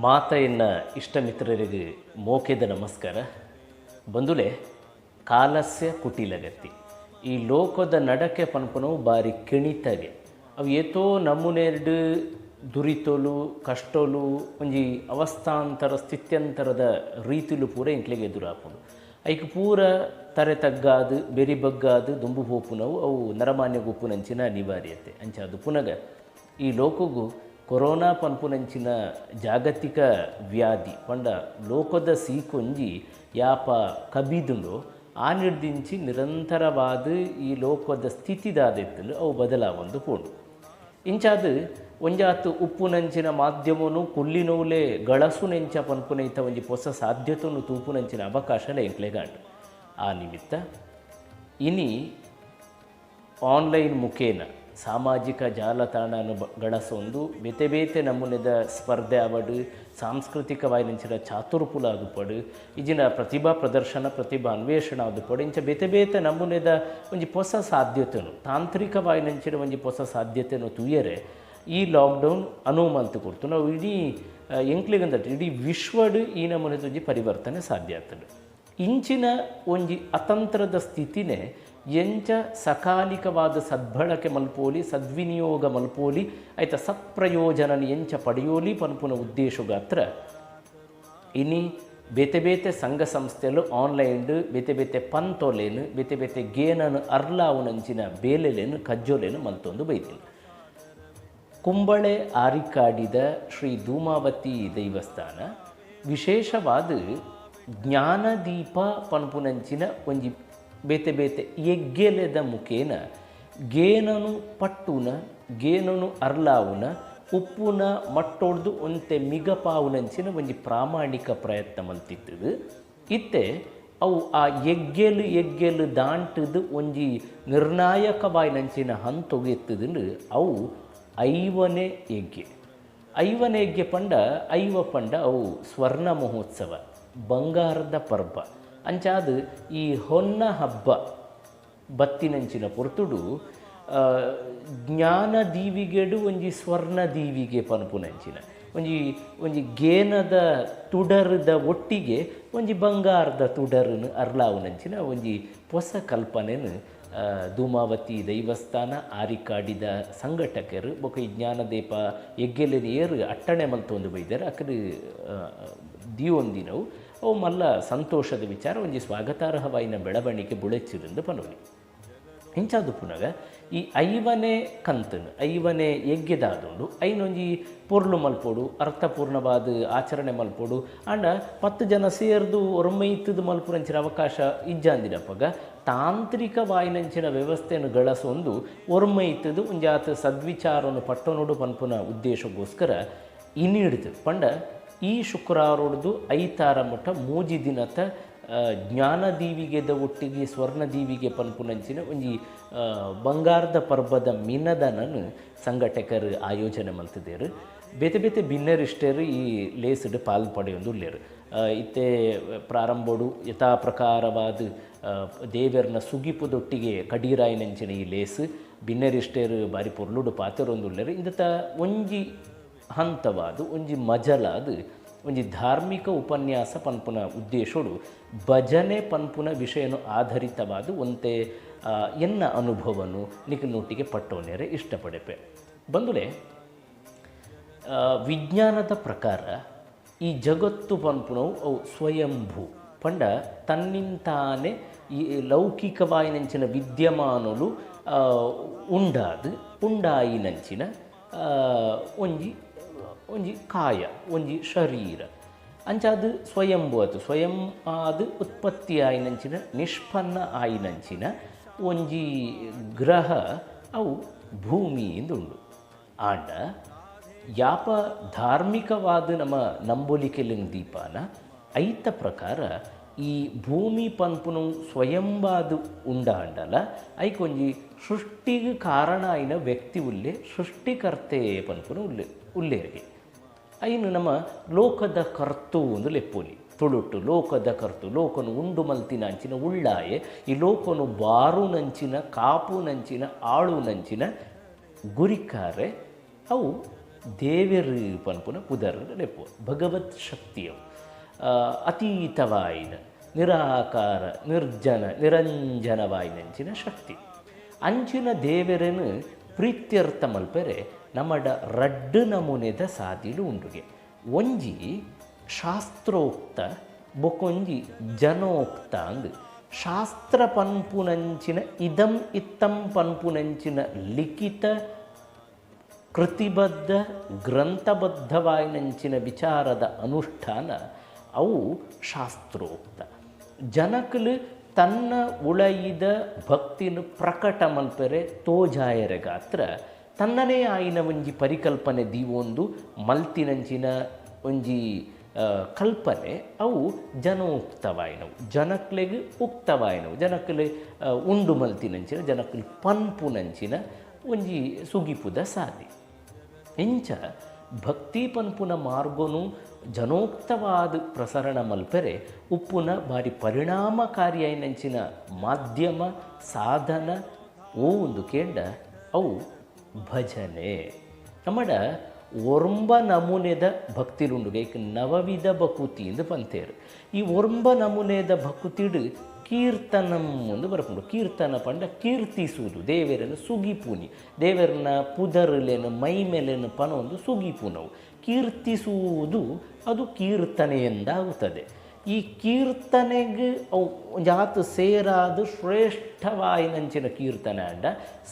ಮಾತೆಯನ್ನ ಇಷ್ಟ ಮಿತ್ರರಿಗೆ ಮೋಕೆದ ನಮಸ್ಕಾರ. ಬಂಧುಲೆ, ಕಾಲಸ್ಯ ಕುಟಿಲಗತಿ ಈ ಲೋಕದ ನಡಕೆ ಪನ್ಪುನವು ಬಾರಿ ಕೆಣಿತಗೆ. ಅವು ಏತೋ ನಮೂನೆಡ್ ದುರಿತೋಲು ಕಷ್ಟೋಲು ಒಂಜಿ ಅವಸ್ಥಾಂತರ ಸ್ಥಿತ್ಯಂತರದ ರೀತಿಲು ಪೂರ ಎಂಕ್ಲೆಗ್ ಎದುರಾಪುಂಡು. ಐಕ್ ಪೂರ ತರೆ ತಗ್ಗಾದು ಬೆರಿ ಬಗ್ಗಾದು ದುಂಬು ಪೋಪುನವು ಅವು ನರಮಾನ್ಯ ಗುಪ್ಪುನಂಚಿನ ಅನಿವಾರ್ಯತೆ. ಅಂಚ ಅದು ಪುನಗ ಈ ಲೋಕಗು ಕೊರೋನಾ ಪನ್ಪುನಂಚಿನ ಜಾಗತಿಕ ವ್ಯಾಧಿ ಪಂಡ ಲೋಕದ ಸೀಕೊಂಜಿ ಯಾಪ ಕಬಿದುಂಡು ಆ ನಿರ್ದಿಂಚಿ ನಿರಂತರವಾದ ಈ ಲೋಕದ ಸ್ಥಿತಿದಾದೆತ್ತಲು ಅವು ಬದಲಾವೊಂದು ಪೋಂಡು. ಇಂಚಾದ ಒಂಜಾತು ಉಪ್ಪುನಂಚಿನ ಮಾಧ್ಯಮನು ಕುಲ್ಲಿನೋಲೆ ಗಳಸುನೆಂಚ ಪನ್ಪುನೈತ ಒಂಜಿ ಹೊಸ ಸಾಧ್ಯತೆಯನ್ನು ತೂಪುನಂಚಿನ ಅವಕಾಶಲ ಎಂಕ್ಲೆಗಾಂಡು. ಆ ನಿಮಿತ್ತ ಇನಿ ಆನ್ಲೈನ್ ಮುಖೇನ ಸಾಮಾಜಿಕ ಜಾಲತಾಣನು ಗಳಸೊಂದು ಬೇತೆ ಬೇತೆ ನಮೂನೆದ ಸ್ಪರ್ಧೆ ಆವಡು, ಸಾಂಸ್ಕೃತಿಕವಾಯಿನಂಚಿನ ಚಾತುರ್ಪುಲ ಆದುಪಡು, ಇಜಿನ ಪ್ರತಿಭಾ ಪ್ರದರ್ಶನ ಪ್ರತಿಭಾ ಅನ್ವೇಷಣೆ ಆದುಪಡು, ಇಂಚ ಬೇತೆ ಬೇತೆ ನಮೂನೆದ ಒಂಜಿ ಹೊಸ ಸಾಧ್ಯತೆನು ತಾಂತ್ರಿಕವಾಯಿನಂಚಿನ ಒಂಜಿ ಹೊಸ ಸಾಧ್ಯತೆನು ತೂಯರೆ ಈ ಲಾಕ್ಡೌನ್ ಅನುವು ಮಲ್ತು ಕೊಡ್ತು. ನಾವು ಇಡೀ ಎಂಕ್ಲೆಗಂದಟ್ ಇಡೀ ವಿಶ್ವಡು ಈ ನಮೂನೆದ ಒಂಜಿ ಪರಿವರ್ತನೆ ಸಾಧ್ಯ ಆಗ್ತದೆ. ಇಂಚಿನ ಒಂಜಿ ಅತಂತ್ರದ ಸ್ಥಿತಿನೇ ಎಂಚ ಸಕಾಲಿಕವಾದ ಸದ್ಬಳಕೆ ಮಲ್ಪೋಲಿ, ಸದ್ವಿನಿಯೋಗ ಮಲ್ಪೋಲಿ, ಆಯ್ತ ಸತ್ಪ್ರಯೋಜನ ಎಂಚ ಪಡೆಯೋಲಿ ಪನ್ಪುನ ಉದ್ದೇಶಗಾತ್ರ ಇನಿ ಬೇತೆ ಬೇತೆ ಸಂಘ ಸಂಸ್ಥೆಲು ಆನ್ಲೈನ್ ಬೇತೆ ಬೇತೆ ಪಂತೊಲೇನು ಬೇತೆ ಬೇತೆ ಗೇನನು ಅರ್ಲಾವುನಂಚಿನ ಬೇಲೆಲೇನು ಕಜ್ಜೋಲೇನು ಮಲ್ತೊಂದು ಬೈದಿಲ್ಲ. ಕುಂಬಳೆ ಆರಿಕಾಡಿದ ಶ್ರೀ ಧೂಮಾವತಿ ದೇವಸ್ಥಾನ ವಿಶೇಷವಾದ ಜ್ಞಾನದೀಪ ಪನ್ಪುನಂಚಿನ ಒಂಜಿ ಬೇತೆ ಬೇತೆ ಎಗ್ಗೆಲೆದ ಮುಖೇನ ಗೇನನು ಪಟ್ಟುನ ಗೇನನು ಅರ್ಲಾವುನ ಉಪ್ಪುನ ಮಟ್ಟೊಡ್ದು ಒಂತೆ ಮಿಗಪಾವುನಂಚಿನ ಒಂಜಿ ಪ್ರಾಮಾಣಿಕ ಪ್ರಯತ್ನ ಮಲ್ತಿತ್ತದು. ಇತ್ತೆ ಅವು ಆ ಎಗ್ಗೆಲು ಎಗ್ಗೆಲು ದಾಂಟದು ಒಂಜಿ ನಿರ್ಣಾಯಕವಾಯಿನಂಚಿನ ಹಂತೊಗೆತ್ತದಂಡು ಅವು ಐವನೇ ಯಜ್ಞೆ. ಐವನೇ ಯಜ್ಞೆ ಪಂಡ ಐವ ಪಂಡ ಅವು ಸ್ವರ್ಣ ಮಹೋತ್ಸವ, ಬಂಗಾರದ ಪರ್ವ. ಅಂಚಾದ ಈ ಹೊನ್ನ ಹಬ್ಬ ಬತ್ತಿನಂಚಿನ ಪೊರ್ತುಡು ಜ್ಞಾನ ದೀವಿಗೆಡು ಒಂಜಿ ಸ್ವರ್ಣ ದೀವಿಗೆ ಪನ್ಪುನಂಚಿನ ಒಂಜಿ ಒಂಜಿ ಗೇನದ ತುಡರದ ಒಟ್ಟಿಗೆ ಒಂಜಿ ಬಂಗಾರದ ತುಡರನ್ನು ಅರ್ಲಾವುನಂಚಿನ ಒಂಜಿ ಹೊಸ ಕಲ್ಪನೆನು ಧೂಮಾವತಿ ದೈವಸ್ಥಾನ ಆರಿಕಾಡಿದ ಸಂಘಟಕರು ಬೊಕ ಈ ಜ್ಞಾನದೀಪ ಎಗ್ಗೆಲೆನ ಏರು ಅಟ್ಟಣೆ ಮಲ್ತೊಂದು ಬೈದಾರೆ. ಅಕಡು ದಿಯೊಂದಿನವು ಅವು ಮಲ್ಲ ಸಂತೋಷದ ವಿಚಾರ, ಒಂಜಿ ಸ್ವಾಗತಾರ್ಹವಾಯಿನ ಬೆಳವಣಿಗೆ ಬುಳೆಚಿರಿಂದ ಪನೋಲಿ. ಇಂಚಾದು ಪುನಗ ಈ ಐವನೇ ಕಂತನು ಐವನೇ ಯಜ್ಞದಾದುಂಡು ಐನೊಂಜಿ ಪೊರ್ಲು ಮಲ್ಪೊಡು, ಅರ್ಥಪೂರ್ಣವಾದ ಆಚರಣೆ ಮಲ್ಪೊಡು. ಆಂಡ 10 ಜನ ಸೇರ್ದು ಒರ್ಮೈತದ ಮಲ್ಪುನಂಚಿನ ಅವಕಾಶ ಇಜ್ಜಾಂದಿನಪಗ ತಾಂತ್ರಿಕವಾಯಿನಂಚಿನ ವ್ಯವಸ್ಥೆಯನ್ನು ಗಳಸೊಂದು ಒರ್ಮೈತದು ಒಂಜಾತ ಸದ್ವಿಚಾರವನ್ನು ಪಟ್ಟನೋಡು ಪನ್ಪುನ ಉದ್ದೇಶಕ್ಕೋಸ್ಕರ ಇನ್ನಿಡ್ದು ಪಂಡ ಈ ಶುಕ್ರವಾರೊಡ್ದು ಐತಾರ ಮಟ್ಟ ಮೂಜಿ ದಿನತ ಜ್ಞಾನದೀವಿಗೆದ ಒಟ್ಟಿಗೆ ಸ್ವರ್ಣದೀವಿಗೆ ಪನ್ಪುನಂಚಿನ ಒಂಜಿ ಬಂಗಾರದ ಪರ್ಬದ ಮಿನದನನ್ನು ಸಂಘಟಕರು ಆಯೋಜನೆ ಮಲ್ತಿದ್ದೇರು. ಬೇತೆ ಬೇತೆ ಬಿನ್ನರಿಷ್ಟರು ಈ ಲೇಸ್ಡ್ ಪಾಲ್ ಪಡೆಯೊಂದು ಉಲ್ಲೇರು. ಇತ್ತೆ ಪ್ರಾರಂಭೋಡು ಯಥಾ ಪ್ರಕಾರವಾದ ದೇವರನ ಸುಗಿಪುದೊಟ್ಟಿಗೆ ಕಡೀರಾಯಿನಂಚಿನ ಈ ಲೇಸ್ ಬಿನ್ನರಿಷ್ಟರು ಬಾರಿ ಪೊರ್ಲುಡು ಪಾತೆರೊಂದುಲ್ಲೇರು. ಇಂದತ ಒಂಜಿ ಹಂತವಾದ ಒಂಜಿ ಮಜಲಾದ ಒಂಜಿ ಧಾರ್ಮಿಕ ಉಪನ್ಯಾಸ ಪನ್ಪುನ ಉದ್ದೇಶೋಡು ಭಜನೆ ಪನ್ಪುನ ವಿಷಯನು ಆಧಾರಿತವಾದ ಒಂತೆ ಎನ್ನ ಅನುಭವನು ನಿಖಿಲ್ನೊಟ್ಟಿಗೆ ಪಟ್ಟೋನೇರೆ ಇಷ್ಟಪಡೆಪೆ. ಬಂಧುಲೆ, ವಿಜ್ಞಾನದ ಪ್ರಕಾರ ಈ ಜಗತ್ತು ಪನ್ಪುನವು ಅವು ಸ್ವಯಂಭೂ ಪಂಡ ತನ್ನಿಂತಾನೆ ಈ ಲೌಕಿಕವಾಯಿನಂಚಿನ ವಿದ್ಯಮಾನಲು ಉಂಡಾದ ಉಂಡಾಯಿನಂಚಿನ ಒಂಜಿ ಒಂಜಿ ಕಾಯ ಒಂಜಿ ಶರೀರ ಅಂಚಾದ ಸ್ವಯಂಭೂ ಅದು ಸ್ವಯಂ ಆದ ಉತ್ಪತ್ತಿ ಆಯಿನಂಚಿನ ನಿಷ್ಪನ್ನ ಆಯಿನಂಚಿನ ಒಂಜಿ ಗ್ರಹ ಅವು ಭೂಮಿ ಎಂದುಂಡು. ಆಂಡ ಯಾಪ ಧಾರ್ಮಿಕವಾದ ನಮ್ಮ ನಂಬೊಲಿಕೆಲಿನ ದೀಪಾನ ಐತ ಪ್ರಕಾರ ಈ ಭೂಮಿ ಪನ್ಪುನು ಸ್ವಯಂವಾದ ಉಂಡಾಂಡಲ ಐಕೊಂಜಿ ಸೃಷ್ಟಿಗೆ ಕಾರಣ ಆಯಿನ ವ್ಯಕ್ತಿ ಉಲ್ಲೆ ಸೃಷ್ಟಿಕರ್ತೆ ಪನ್ಪುನು ಉಲ್ಲೆ ಉಲ್ಲೇರಿಗೆ ಐನು ನಮ್ಮ ಲೋಕದ ಕರ್ತು ಒಂದು ಲೆಪ್ಪೋಲಿ. ತುಳುಟ್ಟು ಲೋಕದ ಕರ್ತು ಲೋಕನು ಉಂಡು ಮಲ್ತಿನ ಅಂಚಿನ ಉಳ್ಳಾಯೆ ಈ ಲೋಕನು ಬಾರು ನಂಚಿನ ಕಾಪು ನಂಚಿನ ಆಳು ನಂಚಿನ ಗುರಿಕಾರೆ ಅವು ದೇವೆರು ಪನ್ಪುನ ಪುದರ್ ಲೆಪ್ಪು ಭಗವತ್ ಶಕ್ತಿಯವು ಅತೀತವಾಯಿನ ನಿರಾಕಾರ ನಿರ್ಜನ ನಿರಂಜನವಾಯಿನಂಚಿನ ಶಕ್ತಿ ಅಂಚಿನ ದೇವರನ್ನು ಪ್ರೀತ್ಯರ್ಥ ಮಲ್ಪೆರೆ ನಮ್ಮಡ ರಡ್ಡು ನಮೂನೆದ ಸಾದಿಲು ಉಂಡುಗೆ ಒಂಜಿ ಶಾಸ್ತ್ರೋಕ್ತ ಬೊಕೊಂಜಿ ಜನೋಕ್ತ ಅಂದು ಶಾಸ್ತ್ರ ಪನ್ಪುನಂಚಿನ ಇದಂ ಇತ್ತಂ ಪನ್ಪುನಂಚಿನ ಲಿಖಿತ ಕೃತಿಬದ್ಧ ಗ್ರಂಥಬದ್ಧವಾಯಿನಂಚಿನ ವಿಚಾರದ ಅನುಷ್ಠಾನ ಅವು ಶಾಸ್ತ್ರೋಕ್ತ. ಜನಕಲು ತನ್ನ ಉಳಯಿದ ಭಕ್ತಿನ ಪ್ರಕಟ ಮಲ್ಪೆರೆ ತೋಜಾಯರೆ ಗಾತ್ರ ತನ್ನನೇ ಆಯಿನ ಒಂಜಿ ಪರಿಕಲ್ಪನೆ ದೀವೊಂದು ಮಲ್ತಿನಂಚಿನ ಒಂಜಿ ಕಲ್ಪನೆ ಅವು ಜನೋಕ್ತವಾಯಿನವು, ಜನಕ್ಲೆಗ್ ಉಕ್ತವಾಯಿನವು, ಜನಕ್ಲೆ ಉಂಡು ಮಲ್ತಿನಂಚಿನ ಜನಕ್ಲೆ ಪನ್ಪುನಂಚಿನ ಒಂಜಿ ಸುಗಿಪುದ ಸಾದಿ. ಇಂಚ ಭಕ್ತಿ ಪನ್ಪುನ ಮಾರ್ಗೊನು ಜನೋಕ್ತವಾದ ಪ್ರಸರಣ ಮಲ್ಪೆರೆ ಉಪ್ಪುನ ಬಾರಿ ಪರಿಣಾಮಕಾರಿಯಾಯಿನಂಚಿನ ಮಾಧ್ಯಮ ಸಾಧನ ಓ ಒಂದು ಕೇಂಡ ಅವು ಭಜನೆ. ನಮ್ಮಡ ಒರ್ಂಬ ನಮೂನೆದ ಭಕ್ತಿಲುಂಡು ಏಕ ನವವಿಧ ಭಕುತಿ ಎಂದು ಪಂತೇರು. ಈ ಒರ್ಂಬ ನಮೂನೆದ ಭಕ್ತಿಡು ಕೀರ್ತನಂ ಎಂದು ಬರಪುಂಡು. ಕೀರ್ತನ ಪಂಡ ಕೀರ್ತಿಸುವುದು, ದೇವರನ್ನು ಸುಗಿಪುನಿ, ದೇವರನ್ನ ಪುದರುಲೇನು ಮೈಮೇಲೇನು ಪನೊಂದು ಸುಗಿಪುನವು ಕೀರ್ತಿಸುವುದು, ಅದು ಕೀರ್ತನೆಯೆಂದಾಗುತ್ತದೆ. ಈ ಕೀರ್ತನೆಗೆ ಅವು ಜಾತು ಸೇರಾದ ಶ್ರೇಷ್ಠವಾಯಿನಂಚಿನ ಕೀರ್ತನೆ ಅಂಡ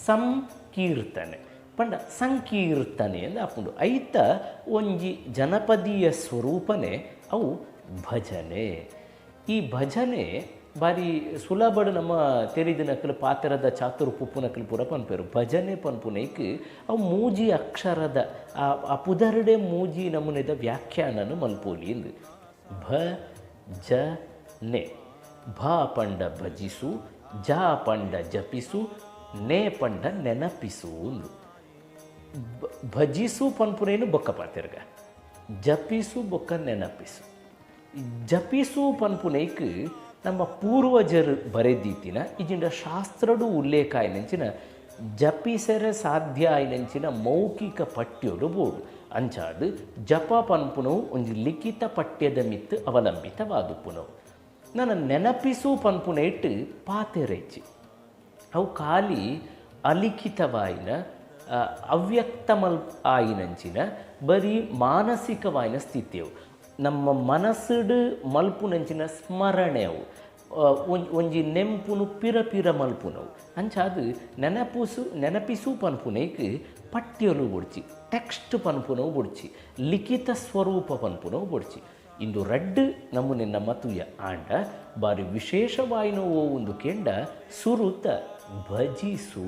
ಸಂಕೀರ್ತನೆ ಪಂಡ ಸಂಕೀರ್ತನೆ ಎಂದು ಆಪುಂಡು. ಐತ ಒಂಜಿ ಜನಪದೀಯ ಸ್ವರೂಪನೆ ಅವು ಭಜನೆ. ಈ ಭಜನೆ ಬಾರಿ ಸುಲಭಡು ನಮ್ಮ ತೆರಿದಿನಕಲು ಪಾತ್ರದ ಚಾತುರ್ ಪುಪ್ಪುನಕಲು ಪೂರ ಪನ್ಪೇರು. ಭಜನೆ ಪನ್ಪುನೈಕ್ ಅವು ಮೂಜಿ ಅಕ್ಷರದ ಆ ಪುದರುಡೆ ಮೂಜಿ ನಮೂನೆದ ವ್ಯಾಖ್ಯಾನನು ಮಲ್ಪೋಲಿ ಎಂದು. ಭ ಜ ನೆ, ಭ ಪಂಡ ಭಜಿಸು, ಜ ಪಂಡ ಜಪಿಸು, ನೆ ಪಂಡ ನೆನಪಿಸು ಅಂದು. ಭಜಿಸು ಪನ್ಪುನೇನು ಬೊಕ್ಕ ಪಾತೆರ್ಗ, ಜಪಿಸು ಬೊಕ್ಕ ನೆನಪಿಸು. ಜಪಿಸು ಪನ್ಪುನೈಕ್ ನಮ್ಮ ಪೂರ್ವಜರು ಬರೆದೀತಿನ ಇಜಿಂಡ ಶಾಸ್ತ್ರಡು ಉಲ್ಲೇಖ ಆಯ್ನಂಚಿನ ಜಪಿಸರೆ ಸಾಧ್ಯ ಆಯ್ನಂಚಿನ ಮೌಖಿಕ ಪಠ್ಯಡು ಬೋಡು. ಅಂಚಾದು ಜಪ ಪನ್ಪುನವು ಒಂಜಿ ಲಿಖಿತ ಪಠ್ಯದ ಮಿತ್ತು ಅವಲಂಬಿತವಾದುಪ್ಪುನವು. ನನ್ನ ನೆನಪಿಸು ಪನ್ಪುನ ಇಟ್ಟು ಪಾತೆರೆಚ್ಚಿ ಅವು ಖಾಲಿ ಅಲಿಖಿತವಾಯಿನ ಅವ್ಯಕ್ತಮಲ್ ಆಯಿನಂಚಿನ ಬರೀ ಮಾನಸಿಕವಾಯಿನ ಸ್ಥಿತಿಯವು, ನಮ್ಮ ಮನಸ್ಸುಡು ಮಲ್ಪುನಂಚಿನ ಸ್ಮರಣೆಯವು, ಒಂಜಿ ನೆಂಪುನು ಪಿರ ಪಿರ ಮಲ್ಪುನವು. ಅಂಚಾದು ನೆನಪಿಸು ಪನ್ಪುನೈಕ್ ಪಠ್ಯಲು ಬೊಡ್ಚಿ, ಟೆಕ್ಸ್ಟ್ ಪನ್ಪುನವು ಬೊಡ್ಚಿ, ಲಿಖಿತ ಸ್ವರೂಪ ಪನ್ಪುನವು ಬೊಡ್ಚಿ. ಇಂದು ರಡ್ಡು ನಮೂನೆ ನಮ್ಮ ತುಯ ಆಂಡ ಬಾರಿ ವಿಶೇಷವಾಯಿನವು ಒಂದು ಕೇಂಡ ಸುರುತ ಭಜಿಸು.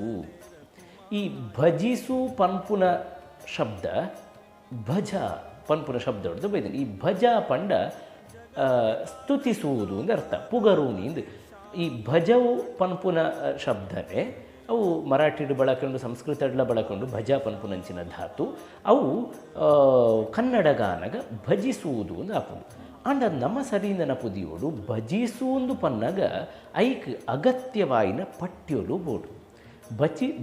ಈ ಭಜಿಸು ಪನ್ಪುನ ಶಬ್ದ ಭಜ ಪನ್ಪುನ ಶಬ್ದ ಹೊಡೆದು ಬೈದನು. ಈ ಭಜ ಪಂಡ ಸ್ತುತಿಸುವುದು ಎಂದು ಅರ್ಥ, ಪುಗರೂನಿ ಎಂದು. ಈ ಭಜವು ಪನ್ಪುನ ಶಬ್ದವೇ ಅವು ಮರಾಠಿಡು ಬಳಕೊಂಡು ಸಂಸ್ಕೃತಡ್ಲ ಬಳಕೊಂಡು ಭಜ ಪನ್ಪುನಂಚಿನ ಧಾತು ಅವು ಕನ್ನಡಗಾನಗ ಭಜಿಸುವುದು ಎಂದು ಆಪುಂಡು. ಆಂಡ ನಮ್ಮ ಸರಿಯಿಂದ ಪುದಿಯೋಡು ಭಜಿಸುವುದು ಪನ್ನಗ ಐಕ್ ಅಗತ್ಯವಾಯಿನ ಪಠ್ಯಲು ಬೋಡು.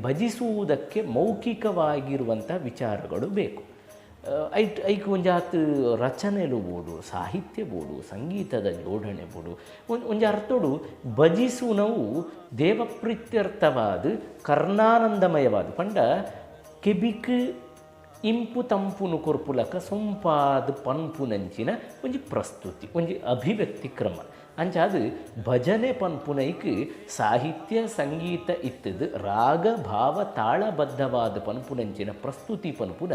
ಭಜಿಸುವುದಕ್ಕೆ ಮೌಖಿಕವಾಗಿರುವಂಥ ವಿಚಾರಗಳು ಬೇಕು. ಐಕ್ ಒಂಜಾತ್ ರಚನೆಲು ಬೋಡು, ಸಾಹಿತ್ಯ ಬೋಡು, ಸಂಗೀತದ ಜೋಡಣೆ ಬೋಡು. ಒಂಜಿ ಅರ್ಥೋಡು ಭಜಿಸುನವು ದೇವಪ್ರೀತ್ಯರ್ಥವಾದ ಕರ್ಣಾನಂದಮಯವಾದ ಪಂಡ ಕೆಬಿಕ್ ಇಂಪು ತಂಪುನು ಕೊರ್ಪುಲಕ ಸೊಂಪಾದ ಪನ್ಪುನಂಚಿನ ಒಂಜಿ ಪ್ರಸ್ತುತಿ, ಒಂಜಿ ಅಭಿವ್ಯಕ್ತಿ ಕ್ರಮ. ಅಂಚಾದು ಭಜನೆ ಪನ್ಪುನೈಕ್ ಸಾಹಿತ್ಯ ಸಂಗೀತ ಇತ್ತದು ರಾಗ ಭಾವ ತಾಳಬದ್ಧವಾದ ಪನ್ಪುನಂಚಿನ ಪ್ರಸ್ತುತಿ ಪನ್ಪುನ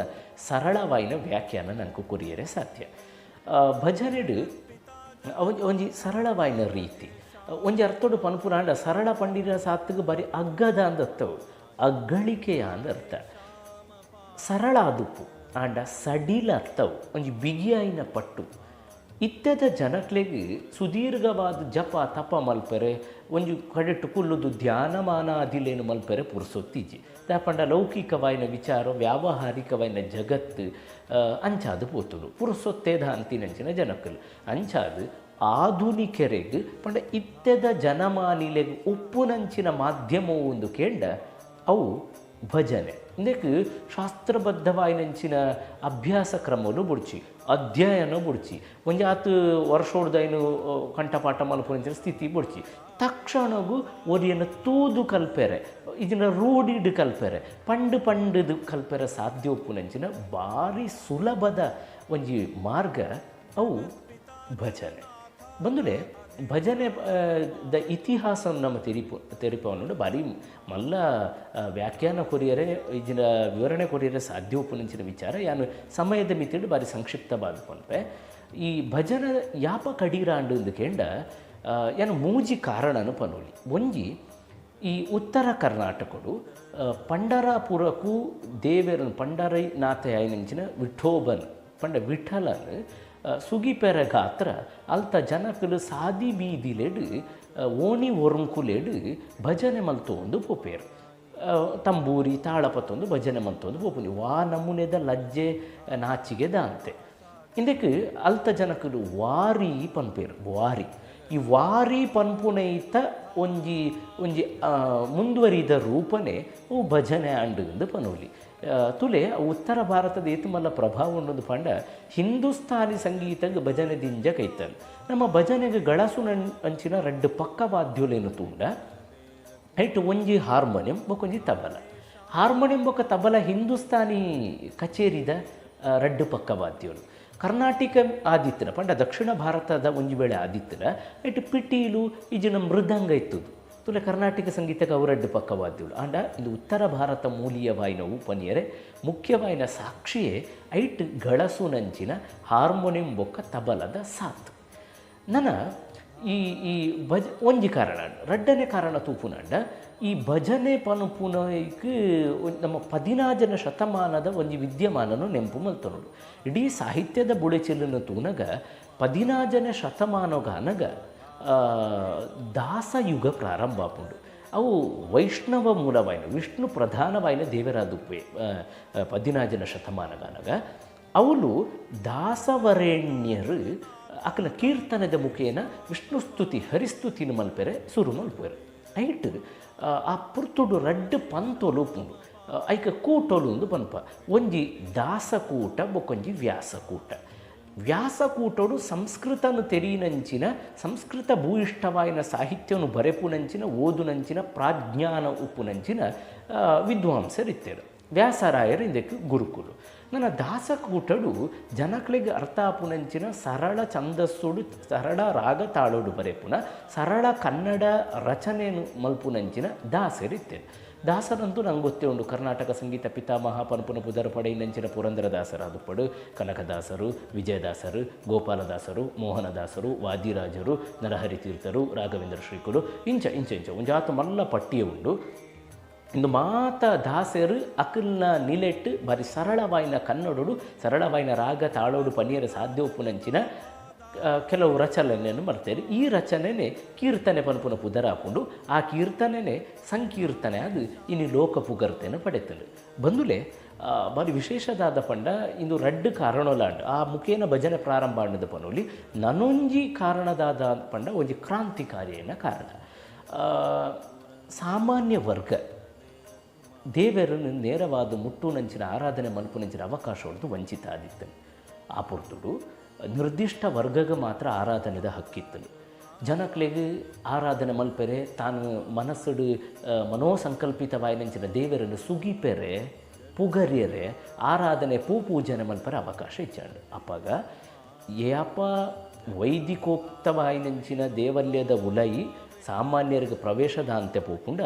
ಸರಳವಾಯಿನ ವ್ಯಾಖ್ಯಾನ ನಂಗೆ ಕೊರಿಯರೆ ಸಾಧ್ಯ. ಭಜನೆಡು ಒಂಜಿ ಸರಳವಾಯಿನ ರೀತಿ ಒಂಜಿ ಅರ್ಥೋಡು ಪನ್ಪುನ ಅಂಡ ಸರಳ ಪಂಡಿನ ಸಾತ್ತಿಗೆ ಬರೀ ಅಗ್ಗದ ಅಂದರ್ಥವು, ಅಗ್ಗಳಿಕೆಯ ಅಂದ ಅರ್ಥ. ಸರಳ ಆದುಪ್ಪು ಆಂಡ ಸಡಿಲ ಅರ್ಥವು, ಒಂಜಿ ಬಿಗಿಯಾಯಿನ ಪಟ್ಟು. ಇತ್ತದ ಜನಕ್ಲೆಗ್ ಸುದೀರ್ಘವಾದ ಜಪ ತಪ ಮಲ್ಪೆರೆ ಒಂಜಿ ಕಡೆಟ್ಟು ಕುಲ್ಲುದು ಧ್ಯಾನಮಾನ ಅದಿಲೇನು ಮಲ್ಪೆರೆ ಪುರ್ಸೊತ್ತಿಜ್ಜಿ. ದಾಪಂಡ ಲೌಕಿಕವಾಯಿನ ವಿಚಾರ ವ್ಯಾವಹಾರಿಕವಾಯಿನ ಜಗತ್ತು ಅಂಚಾದು ಪೋತುಡು ಪುರ್ಸೊತ್ತೇದ ಅಂತಿನಂಚಿನ ಜನಕ್ಕಲು. ಅಂಚಾದು ಆಧುನಿಕರೆಗ್ ಪಂಡ ಇತ್ತೆದ ಜನಮಾನಿಲೆಗ್ ಉಪ್ಪುನಂಚಿನ ಮಾಧ್ಯಮವು ಒಂದು ಕೇಂಡ ಅವು ಭಜನೆ ಇಂದಕ್ಕೆ ಶಾಸ್ತ್ರಬದ್ಧವಾಯಿನಂಚಿನ ಅಭ್ಯಾಸ ಕ್ರಮಲು ಬುಡ್ಚಿ ಅಧ್ಯಯನ ಬುಡ್ಚಿ ಒಂಜಿ ಆತ್ ವರ್ಷೋಡ್ದೈನು ಕಂಠಪಾಠ ಮಲ್ಪುನಂಚಿನ ಸ್ಥಿತಿ ಬುಡ್ಚಿ ತಕ್ಷಣಗೂ ಒರಿಯನ ತೂದು ಕಲ್ಪೆರೆ ಇದನ್ನ ರೂಢಿಡು ಕಲ್ಪೆರೆ ಪಂಡು ಪಂಡುದು ಕಲ್ಪೆರೆ ಸಾಧ್ಯ ಉಪ್ಪುನಂಚಿನ ಭಾರಿ ಸುಲಭದ ಒಂಜಿ ಮಾರ್ಗ ಅವು ಭಜನೆ. ಬಂದುಲೆ ಭಜನೆ the ಇತಿಹಾಸ ನಮ್ಮ ತೆರಿಪವನು ಭಾರಿ ಮಲ್ಲ ವ್ಯಾಖ್ಯಾನ ಕೊರಿಯರೆ ಇದಿನ ವಿವರಣೆ ಕೊರಿಯರೆ ಸಾಧ್ಯ ಉಪ್ಪುನಂಚಿನ ವಿಚಾರ ಯಾನು ಸಮಯದ ಮಿತಿಡು ಭಾರಿ ಸಂಕ್ಷಿಪ್ತವಾದ ಪನ್ಪೆ. ಈ ಭಜನೆ ಯಾಪ ಕಡೀರಾಂಡು ಎಂದು ಕೇಂಡ ಯಾನು ಮೂಜಿ ಕಾರಣನು ಪನೋಲಿ. ಒಂಜಿ ಈ ಉತ್ತರ ಕರ್ನಾಟಕಡು ಪಂಡರಾಪುರಕ್ಕೂ ದೇವೇರನು ಪಂಡರೈ ನಾಥೆಯಾಯಿನಂಚಿನ ವಿಠೋಬನ್ ಪಂಡ ವಿಠಲನ್ ಸುಗಿಪೆರ ಗಾತ್ರ ಅಲ್ತ ಜನಕಲು ಸಾದಿ ಬೀದಿಲೆಡು ಓಣಿ ಒರುಂಕುಲೆಡು ಭಜನೆ ಮಲ್ತೊಂದು ಪೋಪೇರು ತಂಬೂರಿ ತಾಳಪತ್ತೊಂದು ಭಜನೆ ಮಲ್ತೊಂದು ಪೋಪುನಿ ವಾ ನಮೂನೆದ ಲಜ್ಜೆ ನಾಚಿಗೆ ದಾಂತೆ. ಇಂದಕ್ಕೆ ಅಲ್ತ ಜನಕಲು ವಾರಿ ಪನ್ಪೇರು. ವಾರಿ ಈ ವಾರಿ ಪನ್ಪುನೈತ ಒಂಜಿ ಒಂಜಿ ಮುಂದುವರಿದ ರೂಪನೆ ಅವು ಭಜನೆ ಅಂಡು ಪನೋಲಿ. ತುಲೆ ಉತ್ತರ ಭಾರತದ ಏತುಮಲ್ಲ ಪ್ರಭಾವ ಉಂಡೊಂದು ಪಂಡ ಹಿಂದೂಸ್ತಾನಿ ಸಂಗೀತಗ್ ಭಜನೆ ದಿಂಜ ಕೈತಲ್ ನಮ್ಮ ಭಜನೆಗೆ ಗಳಸು ಅಂಚಿನ ರಡ್ಡು ಪಕ್ಕವಾದ್ಯೊಲೇನು ತೂಂಡ ಐಟ್ ಒಂಜಿ ಹಾರ್ಮೋನಿಯಂ ಬೊಕೊಂಜಿ ತಬಲ. ಹಾರ್ಮೋನಿಯಂ ಬೊಕ್ಕ ತಬಲ ಹಿಂದೂಸ್ತಾನಿ ಕಚೇರಿದ ರಡ್ಡು ಪಕ್ಕವಾದ್ಯೊಲು. ಕರ್ನಾಟಕ ಆದಿತ್ತಿನ ಪಂಡ ದಕ್ಷಿಣ ಭಾರತದ ಒಂಜಿ ವೇಳೆ ಆದಿತ್ತಿನ ಐಟ್ ಪಿಟೀಲು ಇಜಿನ ಮೃದಂಗ ಇತ್ತದು. ತುಲೆ ಕರ್ನಾಟಕ ಸಂಗೀತಕ್ಕೆ ಅವರಡ್ಡು ಪಕ್ಕವಾದ್ಯಳು. ಆಂಡ ಇದು ಉತ್ತರ ಭಾರತ ಮೂಲೀಯವಾಯಿನವು ಪನಿಯರೆ ಮುಖ್ಯವಾಯಿನ ಸಾಕ್ಷಿಯೇ ಐಟ್ ಗಳಸುನಂಚಿನ ಹಾರ್ಮೋನಿಯಂ ಬೊಕ್ಕ ತಬಲದ ಸಾತ್. ನನ್ನ ಈ ಈ ಭಜ ಒಂಜಿ ಕಾರಣ. ರಡ್ಡನೇ ಕಾರಣ ತೂಪುನಂಡ ಈ ಭಜನೆ ಪನುಪುನೈಕ್ ನಮ್ಮ 14ನೇ ಶತಮಾನದ ಒಂಜಿ ವಿದ್ಯಮಾನನು ನೆಂಪು ಮಲ್ತೊನುಡು. ಇಡೀ ಸಾಹಿತ್ಯದ ಬುಳೆಚಿಲ್ಲನ್ನು ತೂನಗ 14ನೇ ಶತಮಾನಗಾನಗ ದಾಸಯುಗ ಪ್ರಾರಂಭ ಆಪುಂಡು. ಅವು ವೈಷ್ಣವ ಮೂಲವಾಯಿನ ವಿಷ್ಣು ಪ್ರಧಾನವಾಯಿನ ದೇವರಾದುಪ್ಪೆ 14ನೇ ಶತಮಾನಗಾನಗ ಅವಳು ದಾಸವರೇಣ್ಯರು ಅಕಲ ಕೀರ್ತನದ ಮುಖೇನ ವಿಷ್ಣು ಸ್ತುತಿ ಹರಿಸ್ತುತಿನ ಮಲ್ಪೆರೆ ಸುರು ಮಲ್ಪೆರೆ. ಐಟ್ ಆ ಪುರ್ತುಡು ರಡ್ಡು ಪಂತೊಲು ಉಪ್ಪುಂಡು. ಐಕ ಕೂಟೊಲು ಒಂದು ಪನ್ಪ ಒಂಜಿ ದಾಸಕೂಟ ಬೊಕ್ಕೊಂಜಿ ವ್ಯಾಸಕೂಟ. ವ್ಯಾಸಕೂಟೋಡು ಸಂಸ್ಕೃತನು ತೆರಿನಂಚಿನ ಸಂಸ್ಕೃತ ಭೂಯಿಷ್ಠವಾಯಿನ ಸಾಹಿತ್ಯನು ಬರೆಪುನಂಚಿನ ಓದುನಂಚಿನ ಪ್ರಾಜ್ಞಾನ ಉಪ್ಪುನಂಚಿನ ವಿದ್ವಾಂಸರಿತ್ತೇರು. ವ್ಯಾಸರಾಯರು ಇಂದಕ್ಕೆ ಗುರುಕುಲು. ನನ್ನ ದಾಸಕೂಟಡು ಜನಕ್ಲೆಗ್ ಅರ್ಥ ಆಪುನಂಚಿನ ಸರಳ ಛಂದಸ್ಸುಡು ಸರಳ ರಾಗ ತಾಳೋಡು ಬರೆಪುನ ಸರಳ ಕನ್ನಡ ರಚನೆಯನ್ನು ಮಲ್ಪುನಂಚಿನ ದಾಸರಿತ್ತೇರು. ದಾಸರಂತೂ ನಂಗೆ ಗೊತ್ತೇ ಉಂಡು. ಕರ್ನಾಟಕ ಸಂಗೀತ ಪಿತಾಮಹ ಪನ್ಪುನ ಪುದರ್ ಪಡೆಯಿನಂಚಿನ ಪುರಂದರದಾಸರಾದುಪ್ಪಡು ಕನಕದಾಸರು, ವಿಜಯದಾಸರು, ಗೋಪಾಲದಾಸರು, ಮೋಹನದಾಸರು, ವಾದಿರಾಜರು, ನರಹರಿ ತೀರ್ಥರು, ರಾಘವೇಂದ್ರ ಶ್ರೀಕುಲು ಇಂಚ ಇಂಚ ಇಂಚ ಒಂಜಾತ ಮಲ್ಲ ಪಟ್ಟಿಯೇ ಉಂಡು. ಇಂದು ಮಾತ ದಾಸರು ಅಕಲ್ನ ನಿಲೆಟ್ಟು ಬಾರಿ ಸರಳವಾಯಿನ ಕನ್ನಡೋಡು ಸರಳವಾಯಿನ ರಾಗ ತಾಳೋಡು ಪನಿಯರ ಸಾಧ್ಯ ಉಪ್ಪುನಂಚಿನ ಕೆಲವು ರಚನೆಯನ್ನು ಮಾಡ್ತಾರೆ. ಈ ರಚನೆನೇ ಕೀರ್ತನೆ ಪನ್ಪುನ ಪುದರ ಹಾಕೊಂಡು ಆ ಕೀರ್ತನೆನೇ ಸಂಕೀರ್ತನೆ ಅದು ಇನ್ನು ಲೋಕ ಪುಗರ್ತೆಯನ್ನು ಪಡೆತಲು ಬಂದುಲೆ. ಬಾರಿ ವಿಶೇಷದಾದ ಪಂಡ ಇಂದು ರಡ್ಡು ಕಾರಣೋಲಾಂಡ್ ಆ ಮುಖೇನ ಭಜನೆ ಪ್ರಾರಂಭ ಆಂಡದ ಪನೋಲಿ. ನನೊಂಜಿ ಕಾರಣದಾದ ಪಂಡ ಒಂಜಿ ಕ್ರಾಂತಿಕಾರಿಯನ ಕಾರಣ. ಸಾಮಾನ್ಯ ವರ್ಗ ದೇವರನ್ನು ನೇರವಾದ ಮುಟ್ಟುನಂಚಿನ ಆರಾಧನೆ ಮಲ್ಪುನಂಚಿನ ಅವಕಾಶ ಹೊಡೆದು ವಂಚಿತ ಆದಿತ್ತು. ಆ ಪೊರ್ತುಡು ನಿರ್ದಿಷ್ಟ ವರ್ಗಗೆ ಮಾತ್ರ ಆರಾಧನೆದ ಹಕ್ಕಿತ್ತು. ಜನಕ್ಲೆಗ್ ಆರಾಧನೆ ಮಲ್ಪೆರೆ ತಾನು ಮನಸ್ಸುಡು ಮನೋಸಂಕಲ್ಪಿತವಾಯಿನಂಚಿನ ದೇವರನ್ನು ಸುಗಿಪೆರೆ ಪುಗರ್ಯರೆ ಆರಾಧನೆ ಪೂಜನೆ ಮಲ್ಪೆರೆ ಅವಕಾಶ ಇಚ್ಚಾಂಡು. ಅಪ್ಪಾಗ ಯಾಪ ವೈದಿಕೋಕ್ತವಾಯಿನಂಚಿನ ದೇವಲ್ಯದ ಉಲೈ ಸಾಮಾನ್ಯರಿಗೆ ಪ್ರವೇಶದ ಅಂತ್ಯ ಪೋಪುಂಡ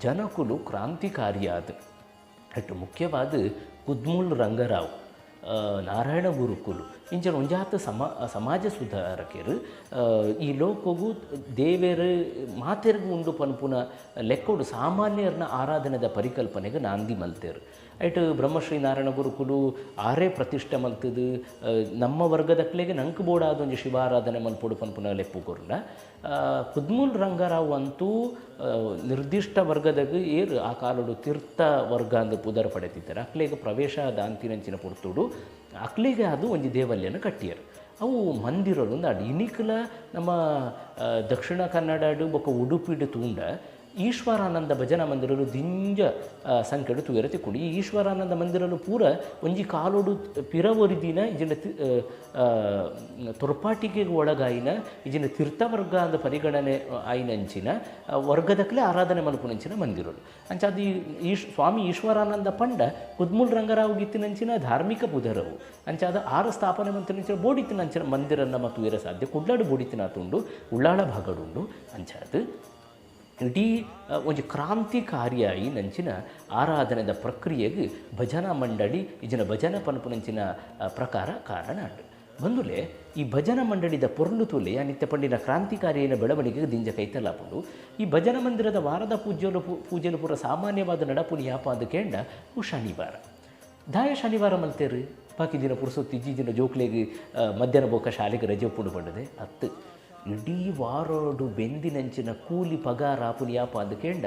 ಜನಕುಲು ಕ್ರಾಂತಿಕಾರಿಯಾದ. ಅಟ್ಟು ಮುಖ್ಯವಾದ ಕುದ್ಮುಲ್ ರಂಗರಾವ್, ನಾರಾಯಣ ಗುರುಕುಲು ಇಂಚಿನ ಒಂಜಾತ ಸಮಾಜ ಸುಧಾರಕರು ಈ ಲೋಕಗೂ ದೇವೇರು ಮಾತೆರ್ಗು ಉಂಡು ಪನ್ಪುನ ಲೆಕ್ಕೋಡು ಸಾಮಾನ್ಯರನ್ನ ಆರಾಧನೆದ ಪರಿಕಲ್ಪನೆಗೆ ನಾಂದಿ ಮಲ್ತೇರು. ಐಟ್ ಬ್ರಹ್ಮಶ್ರೀ ನಾರಾಯಣ ಗುರುಕುಲು ಆರೇ ಪ್ರತಿಷ್ಠೆ ಮಲ್ತದು ನಮ್ಮ ವರ್ಗದಕ್ಲೆಗೆ ನಂಕ್ ಬೋಡಾದ ಒಂಜಿ ಶಿವಾರಾಧನೆ ಮಲ್ಪೊಡು ಪನ್ಪುನ ಲೆಪ್ಪು ಕೊರ್ನ. ಕುದ್ಮುಲ್ ರಂಗರಾವ್ ಅಂತೂ ನಿರ್ದಿಷ್ಟ ವರ್ಗದಾಗ ಏರು ಆ ಕಾಲಡು ತೀರ್ಥ ವರ್ಗ ಅಂದು ಪುದರ್ ಪಡೆತಿದ್ದಾರೆ. ಅಕ್ಲೆಗೆ ಪ್ರವೇಶ ದಾಂತಿನಂಚಿನ ಪೊರ್ತುಡು ಅಕ್ಲೆಗೆ ಅದು ಒಂಜಿ ದೇವಲ್ಯನ ಕಟ್ಟಿಯರು. ಅವು ಮಂದಿರಲು ಒಂದು ಇನಿಕಲ ನಮ್ಮ ದಕ್ಷಿಣ ಕನ್ನಡ ಬೊಕ್ಕ ಉಡುಪಿಡು ತೂಂಡ ಈಶ್ವರಾನಂದ ಭಜನಾ ಮಂದಿರಲು ದಿಂಜ ಸಂಖ್ಯೆಡು ತೂಯರ ತಿಕ್ಕುಂಡು. ಈ ಈಶ್ವರಾನಂದ ಮಂದಿರಲು ಪೂರ ಒಂಜಿ ಕಾಲೋಡು ಪಿರವೊರಿದಿನ ಇಜಿನ ತೊರ್ಪಾಟಿಕೆಗೆ ಒಳಗಾಯಿನ ಇಜಿನ ತೀರ್ಥವರ್ಗ ಅಂದ ಪರಿಗಣನೆ ಆಯಿನಂಚಿನ ವರ್ಗದಕ್ಕಲೇ ಆರಾಧನೆ ಮಲ್ಪುನಂಚಿನ ಮಂದಿರಲು. ಅಂಚಾದ ಈ ಸ್ವಾಮಿ ಈಶ್ವರಾನಂದ ಪಂಡ ಕುದ್ಮುಲ್ ರಂಗರಾವ್ ಗಿತ್ತಿನಂಚಿನ ಧಾರ್ಮಿಕ ಬುಧರವು. ಅಂಚಾದ ಆರು ಸ್ಥಾಪನೆ ಮಂತಿನಂಚಿನ ಬೋಡಿತ್ತಿನಂಚಿನ ಮಂದಿರನ್ನ ಮತ್ತು ತೂಯರ ಸಾಧ್ಯ. ಕುಡ್ಲಾಡು ಬೋಡಿತ್ತಿನ ತುಂಡು ಉಳ್ಳಾಳ ಭಾಗಡುಂಡು. ಅಂಚಾದ ಇಡೀ ಒಂಜಿ ಕ್ರಾಂತಿಕಾರಿಯಾಯಿ ನಂಚಿನ ಆರಾಧನೆದ ಪ್ರಕ್ರಿಯೆಗೆ ಭಜನಾ ಮಂಡಳಿ ಇಜಿನ ಭಜನಾ ಪನ್ಪುನಂಚಿನ ಪ್ರಕಾರ ಕಾರಣ ಅಂಡು. ಬಂದುಲೆ ಈ ಭಜನಾ ಮಂಡಳಿದ ಪೊರ್ಲು ತೂಲೆ ನಿತ್ಯ ಪಂಡಿನ ಕ್ರಾಂತಿಕಾರಿಯ ಬೆಳವಣಿಗೆಗೆ ದಿಂಜ ಕೈತಲಾಪುಂಡು. ಈ ಭಜನಾ ಮಂದಿರದ ವಾರದ ಪೂಜೆಲು ಪೂರ ಸಾಮಾನ್ಯವಾದ ನಡಪುನಿ ಯಾಪ ಅಂದ್ ಕೇಂಡ ಅವು ಶನಿವಾರ. ದಾಯ ಶನಿವಾರ ಮಲ್ತೇರು ಬಾಕಿ ದಿನ ಪುರುಸೊತ್ತು ಇಜ್ಜಿ ದಿನ ಜೋಕ್ಲೆಗ್ ಮಧ್ಯಾಹ್ನ ಬೋಕ ಶಾಲೆಗೆ ರಜೆ ಉಪ್ಪುಂಡು ಪಂಡದೆ ಅತ್ತು. ಇಡೀ ವಾರೋಡು ಬೆಂದಿನಂಚಿನ ಕೂಲಿ ಪಗಾರ ಆಪುನಿ ಯಾಪ ಅಂದ್ ಕೇಂಡ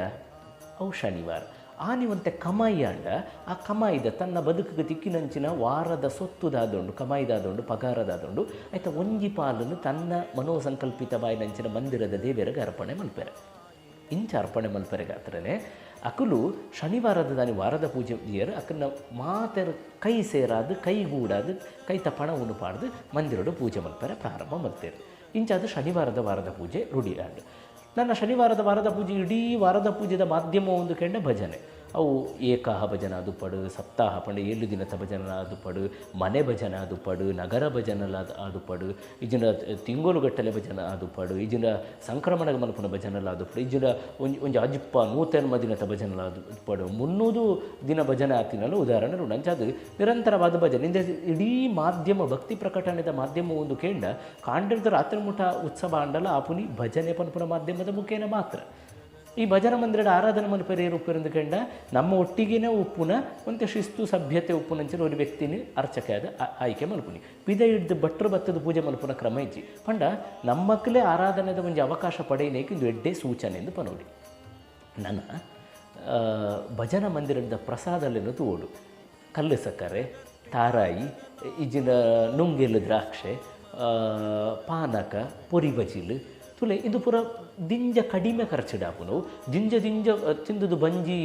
ಅವು ಶನಿವಾರ. ಆನಿವಂತೆ ಕಮಾಯಿ ಅಂಡ ಆ ಕಮಾಯಿದ ತನ್ನ ಬದುಕಿಗೆ ತಿಕ್ಕಿನಂಚಿನ ವಾರದ ಸೊತ್ತುದಾದುಂಡು, ಕಮಾಯಿದಾದುಂಡು, ಪಗಾರದಾದುಂಡು. ಆಯ್ತ ಒಂಜಿ ಪಾಲನ್ನು ತನ್ನ ಮನೋಸಂಕಲ್ಪಿತವಾಯಿನಂಚಿನ ಮಂದಿರದ ದೇವರಿಗೆ ಅರ್ಪಣೆ ಮಲ್ಪೆರೆ. ಇಂಚ ಅರ್ಪಣೆ ಮಲ್ಪೆರೆಗಾತ್ರನೇ ಅಕುಲು ಶನಿವಾರದ ದಾನಿ ವಾರದ ಪೂಜೆ ದಿಯರು ಅಕಲ್ನ ಮಾತೆರ್ ಕೈ ಸೇರಾದು ಕೈಗೂಡಾದು ಕೈತ ಪಣವನ್ನು ಪಾಡ್ದು ಮಂದಿರಡು ಪೂಜೆ ಮಲ್ಪೆರೆ ಪ್ರಾರಂಭ ಮಲ್ತೇರು. ಇಂಚಾದ ಶನಿವಾರದ ವಾರದ ಪೂಜೆ ರೂಢಿ ಆಂಡು. ನನ್ನ ಶನಿವಾರದ ವಾರದ ಪೂಜೆ ಇಡೀ ವಾರದ ಪೂಜೆದ ಮಾಧ್ಯಮ ಒಂದು ಕೆಂಡ ಭಜನೆ. ಅವು ಏಕಾಹ ಭಜನ ದುಪ್ಪಡು, ಸಪ್ತಾಹ ಪಂಡ 7 ದಿನದ ಭಜನ ದುಪ್ಪಡು, ಮನೆ ಭಜನ ದುಪ್ಪಡು, ನಗರ ಭಜನ ಆದುಪ್ಪಡು, ಇಜಿನ ತಿಂಗೊಲುಗಟ್ಟಲೆ ಭಜನ ಆದುಪ್ಪಡು, ಇಜಿನ ಸಂಕ್ರಮಣ ಮಲ್ಪುನ ಭಜನಲ ಆದುಪ್ಪಡು, ಇಜಿನ ಒಂಜಿ ಒಂಜಿ ಅಜಿಪ್ಪ 180 ದಿನದ ಭಜನಲ ಆದುಪ್ಪಡು, 300 ದಿನ ಭಜನೆ ಆತಿನಲ್ಲ ಉದಾಹರಣೆ ಉಂಡು. ಅಂಚಾದ ನಿರಂತರವಾದ ಭಜನೆ ಇಂದ ಇಡೀ ಮಾಧ್ಯಮ ಭಕ್ತಿ ಪ್ರಕಟಣೆದ ಮಾಧ್ಯಮ ಒಂದು ಕೇಂಡ ಕಾಂಡಿರ್ದ ರಾತ್ರಿ ಮುಠ ಉತ್ಸವ ಅಂಡಲ ಆಪುನಿ ಭಜನೆ ಪನ್ಪುನ ಮಾಧ್ಯಮದ ಮುಖೇನ ಮಾತ್ರ. ಈ ಭಜನಾ ಮಂದಿರದ ಆರಾಧನೆ ಮಲ್ಪೆರೆ ಉಪ್ಪೆರೆಂದು ಕಂಡ ನಮ್ಮ ಒಟ್ಟಿಗೆನೇ ಉಪ್ಪುನ ಒಂತೆ ಶಿಸ್ತು ಸಭ್ಯತೆ ಉಪ್ಪುನಂಚಿನ ಒಂದು ವ್ಯಕ್ತಿನಿ ಅರ್ಚಕ ಆದ ಆಯ್ಕೆ ಮಲ್ಪುನಿ. ಪಿದ ಹಿಡ್ದು ಭಟ್ರು ಬತ್ತದ ಪೂಜೆ ಮಲ್ಪುನ ಕ್ರಮ ಇಜ್ಜಿ. ಪಂಡ ನಮ್ಮಕ್ಕಲೇ ಆರಾಧನೆದ ಒಂಜಿ ಅವಕಾಶ ಪಡೆಯನೇಕೆ ಇಂದು ಎಡ್ಡೆ ಸೂಚನೆ ಎಂದು ಪನೋಡಿ. ನನ್ನ ಭಜನಾ ಮಂದಿರದ ಪ್ರಸಾದಲ್ಲೇನು ತೋಡು ಕಲ್ಲು ಸಕ್ಕರೆ, ತಾರಾಯಿ, ಇಜಿನ ನುಂಗೆಲು ದ್ರಾಕ್ಷೆ, ಪಾನಕ, ಪೊರಿ ಬಜಿಲು ತುಲೆ ಇದು ಪೂರ ದಿಂಜ ಕಡಿಮೆ ಖರ್ಚಿಡಾಪುನು. ದಿಂಜ ದಿಂಜ ತಿಂದುದು ಬಂಜಿ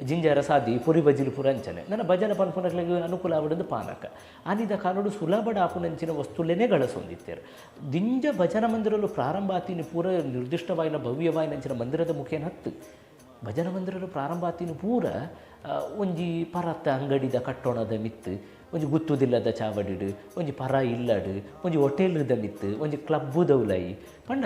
ಜಿಂಜಾರ ಸಾದಿ ಪೊರಿ ಬಜಿಲು ಪೂರ ಅಂಚನೆ. ನನ್ನ ಭಜನೆ ಪನ್ಪುನಕ್ಲೆಗ್ ಅನುಕೂಲ ಆವಡಂದು ಪಾನಕ ಆನಿದ ಕಾಲೋಡು ಸುಲಭ ಆಪುನಂಚಿನ ವಸ್ತುಲೇನೆ ಗಳಸೊಂದಿತ್ತೇರು. ದಿಂಜ ಭಜನಾ ಮಂದಿರಲು ಪ್ರಾರಂಭ ಆತಿನ ಪೂರ ನಿರ್ದಿಷ್ಟವಾಯಿನ ಭವ್ಯವಾಯಿನಂಚಿನ ಮಂದಿರದ ಮುಖೇನ ಹತ್ತು ಭಜನಾ ಮಂದಿರಲು ಪ್ರಾರಂಭ ಆತಿನ ಪೂರ ಒಂಜಿ ಪರತ್ತ ಅಂಗಡಿದ ಕಟ್ಟೋಣದ ಮಿತ್ತು, ಒಂಜಿ ಗುತ್ತುದಿಲ್ಲದ ಚಾವಡಿಡು, ಒಂಜಿ ಪರ ಇಲ್ಲಡು, ಒಂಜಿ ಹೋಟೆಲ್ದ ಮಿತ್ತು, ಒಂಜಿ ಕ್ಲಬ್ಬುದೌಲೈ ಪಂಡ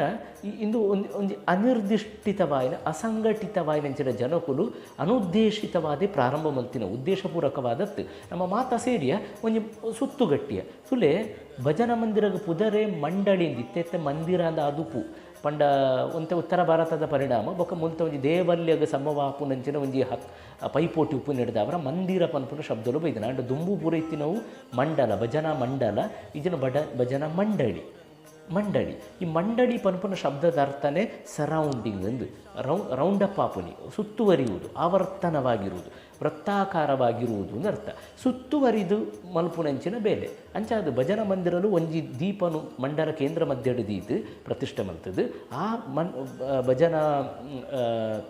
ಇಂದು ಒಂಜಿ ಒಂಜಿ ಅನಿರ್ದಿಷ್ಟಿತವಾಯಿನ ಅಸಂಘಟಿತವಾಯಿನಂಚಿನ ಜನಕುಲು ಅನುದ್ದೇಶಿತವಾದ ಪ್ರಾರಂಭ ಮಲ್ತಿನ ಉದ್ದೇಶಪೂರ್ವಕವಾದತ್ತು ನಮ್ಮ ಮಾತಾ ಸೇರಿಯ ಒಂಜಿ ಸುತ್ತುಗಟ್ಟಿಯ ಸುಲೆ ಭಜನಾ ಮಂದಿರಗ ಪುದರೆ ಮಂಡಳಿ ಇತ್ತೆತ್ತೆ ಮಂದಿರ ಅಂದ ಅದುಪು ಪಂಡ ಒಂತೆ ಉತ್ತರ ಭಾರತದ ಪರಿಣಾಮ ಬೊಕ್ಕ ಮುಲ್ತ ಒಂಜಿ ದೇವಲ್ಯಗ ಸಮವಾಪುನಂಚಿನ ಒಂಜಿ ಪೈಪೋಟಿ ಉಪ್ಪು ನಡೆದ ಅವರ ಮಂದಿರ ಪನ್ಪುನ ಶಬ್ದಲು ಬೈದನ. ಅಂಡ ದುಂಬು ಪೂರ ಇತ್ತಿನವು ಮಂಡಲ, ಭಜನಾ ಮಂಡಲ, ಇಜಿನ ಭಜನಾ ಮಂಡಳಿ. ಮಂಡಳಿ ಈ ಮಂಡಳಿ ಪನ್ಪುನ ಶಬ್ದದ ಅರ್ಥನೇ ಸರೌಂಡಿಂಗ್ ಎಂದು ರೌಂಡಪ್ ಆಪುನಿ, ಸುತ್ತುವರಿಯುವುದು, ಆವರ್ತನವಾಗಿರುವುದು, ವೃತ್ತಾಕಾರವಾಗಿರುವುದು ಅಂತ ಅರ್ಥ. ಸುತ್ತುವರಿದು ಮಲ್ಪುನಂಚಿನ ಬೇಲೆ ಅಂಚಾದ ಭಜನಾ ಮಂದಿರಲು ಒಂಜಿ ದೀಪನು ಮಂಡಲ ಕೇಂದ್ರ ಮಧ್ಯಡು ದೀತು ಪ್ರತಿಷ್ಠೆ ಮಲ್ತದು. ಆ ಭಜನಾ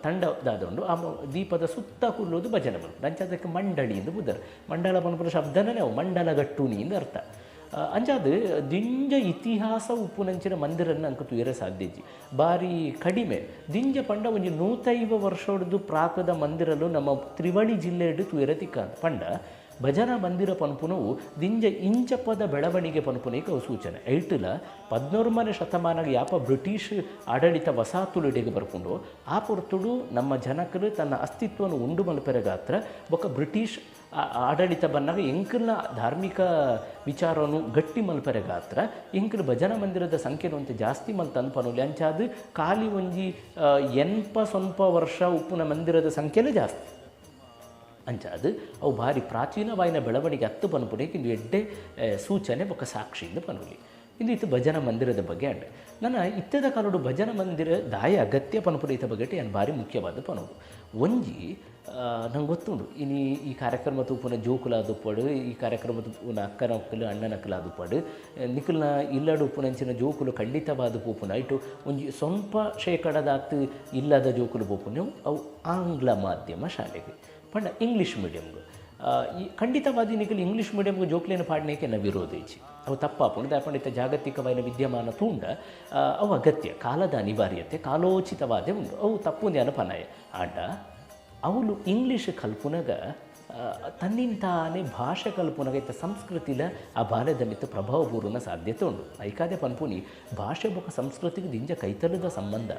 ತಂಡದಾದುಂಡು ಆ ದೀಪದ ಸುತ್ತ ಕುಲ್ಲುವುದು ಭಜನೆ ಮಲ್ಪುನು. ಅಂಚಾದಕ್ಕೆ ಮಂಡಳಿ ಎಂದು ಬುದ್ಧರು ಮಂಡಲ ಪನ್ಪುನ ಶಬ್ದನೇ ನಾವು ಮಂಡಲಗಟ್ಟುನಿ ಎಂದು ಅರ್ಥ. ಅಂಚಾದ ದಿಂಜ ಇತಿಹಾಸ ಉಪ್ಪುನಂಚಿನ ಮಂದಿರನ್ನು ಅಂಕ ತೂಯರೆ ಸಾಧ್ಯ ಇಜ್ಜಿ, ಬಾರಿ ಕಡಿಮೆ. ದಿಂಜ ಪಂಡ ಒಂಜಿ 150 ವರ್ಷೊಡ್ದು ಪ್ರಾಕದ ಮಂದಿರಲು ನಮ್ಮ ತ್ರಿವಳಿ ಜಿಲ್ಲೆಡು ತೂಯರೆ ತಿಕ್ಕ. ಪಂಡ ಭಜನಾ ಮಂದಿರ ಪನ್ಪುನವು ದಿಂಜ ಇಂಚಪದ ಬೆಳವಣಿಗೆ ಪನ್ಪುನೇಕ ಸೂಚನೆ. ಐಟುಲ 14ನೇ ಶತಮಾನ ಯಾಪ ಬ್ರಿಟಿಷ್ ಆಡಳಿತ ವಸಾಹತುಲಿಡೆಗೆ ಬರ್ಕೊಂಡು ಆ ಪೊರ್ತುಡು ನಮ್ಮ ಜನಕರು ತನ್ನ ಅಸ್ತಿತ್ವವನ್ನು ಉಂಡು ಮಲ್ಪೆರೆಗಾತ್ರ ಬೊಕ್ಕ ಬ್ರಿಟಿಷ್ ಆಡಳಿತ ಬಂದಾಗ ಎಂಕಲ್ನ ಧಾರ್ಮಿಕ ವಿಚಾರವನ್ನು ಗಟ್ಟಿ ಮಲ್ಪೆರೆಗಾತ್ರ ಎಂಕಲ್ ಭಜನಾ ಮಂದಿರದ ಸಂಖ್ಯೆನು ಅಂತ ಜಾಸ್ತಿ ಮಲ್ತಂದು ಪನೋಲಿ. ಅಂಚಾದ ಖಾಲಿ ಒಂಜಿ 80 ವರ್ಷ ಉಪ್ಪುನ ಮಂದಿರದ ಸಂಖ್ಯೆನೇ ಜಾಸ್ತಿ. ಅಂಚಾದ ಅವು ಭಾರಿ ಪ್ರಾಚೀನವಾಯಿನ ಬೆಳವಣಿಗೆ ಹತ್ತು ಪನ್ಪುನೇಕ ಇಂದು ಎಡ್ಡೆ ಸೂಚನೆ ಬೊಕ್ಕ ಸಾಕ್ಷಿಯಿಂದ ಪನೋಲಿ. ಇಂದು ಇತ್ತು ಭಜನಾ ಮಂದಿರದ ಬಗ್ಗೆ ಅಂಡ್ ನನ್ನ ಇತ್ತದ ಕಾಲೋಡು ಭಜನಾ ಮಂದಿರ ದಾಯ ಅಗತ್ಯ ಪನ್ಪುನ ಈತ ಬಗ್ಗೆ ಏನು ಭಾರಿ ಮುಖ್ಯವಾದ ಪನೋಡು. ಒಂಜಿ ನಂಗೆ ಗೊತ್ತುಂಡು ಇನಿ ಈ ಕಾರ್ಯಕ್ರಮ ತೂಪುನ ಜೋಕುಲಾದುಪ್ಪಡು, ಈ ಕಾರ್ಯಕ್ರಮ ತೂಪುನ ಅಕ್ಕನಕ್ಕಲು ಅಣ್ಣನಕ್ಕಲಾದುಪ್ಪಡು, ನಿಕಲ್ನ ಇಲ್ಲಡು ಉಪ್ಪುನಂಚಿನ ಜೋಕುಲು ಖಂಡಿತವಾದ ಪೋಪುನ ಇಟ್ಟು ಒಂಜಿ ಸ್ವಲ್ಪ ಶೇಕಡದಾತ್ ಇಲ್ಲದ ಜೋಕುಲು ಪೋಪುನ ಅವು ಆಂಗ್ಲ ಮಾಧ್ಯಮ ಶಾಲೆಗೆ ಪಂಡ ಇಂಗ್ಲೀಷ್ ಮೀಡಿಯಮ್ಗೆ. ಈ ಖಂಡಿತವಾದ ನಿಕಲ್ ಇಂಗ್ಲೀಷ್ ಮೀಡಿಯಮ್ಗೆ ಜೋಕ್ಲೇನು ಪಾಡನೇಕೆ ನ ವಿರೋಧ ಇಚ್ಚಿ ಅವು ತಪ್ಪಾಪುಂಡು. ದಾಪಂಡಿತ ಜಾಗತಿಕವಾದ ವಿದ್ಯಮಾನ ತೂಂಡ ಅವು ಅಗತ್ಯ ಕಾಲದ ಅನಿವಾರ್ಯತೆ ಕಾಲೋಚಿತವಾದೇ ಉಂಡು, ಅವು ತಪ್ಪು ಅನಪನಾಯ. ಆಂಡ ಅವಳು ಇಂಗ್ಲೀಷ್ ಕಲ್ಪುನಗ ತನ್ನಿಂತಾನೆ ಭಾಷೆ ಕಲ್ಪುನಗ ಇತ್ತ ಸಂಸ್ಕೃತಿಲ ಆ ಬಾಲ್ಯದ ಮಿತ್ತ ಪ್ರಭಾವ ಬೂರುನ ಸಾಧ್ಯತೆ ಉಂಡು. ಐಕಾದೆ ಪನ್ಪುನಿ ಭಾಷೆ ಬೊಕ ಸಂಸ್ಕೃತಿಗೆ ದಿಂಜ ಕೈತಲದ ಸಂಬಂಧ.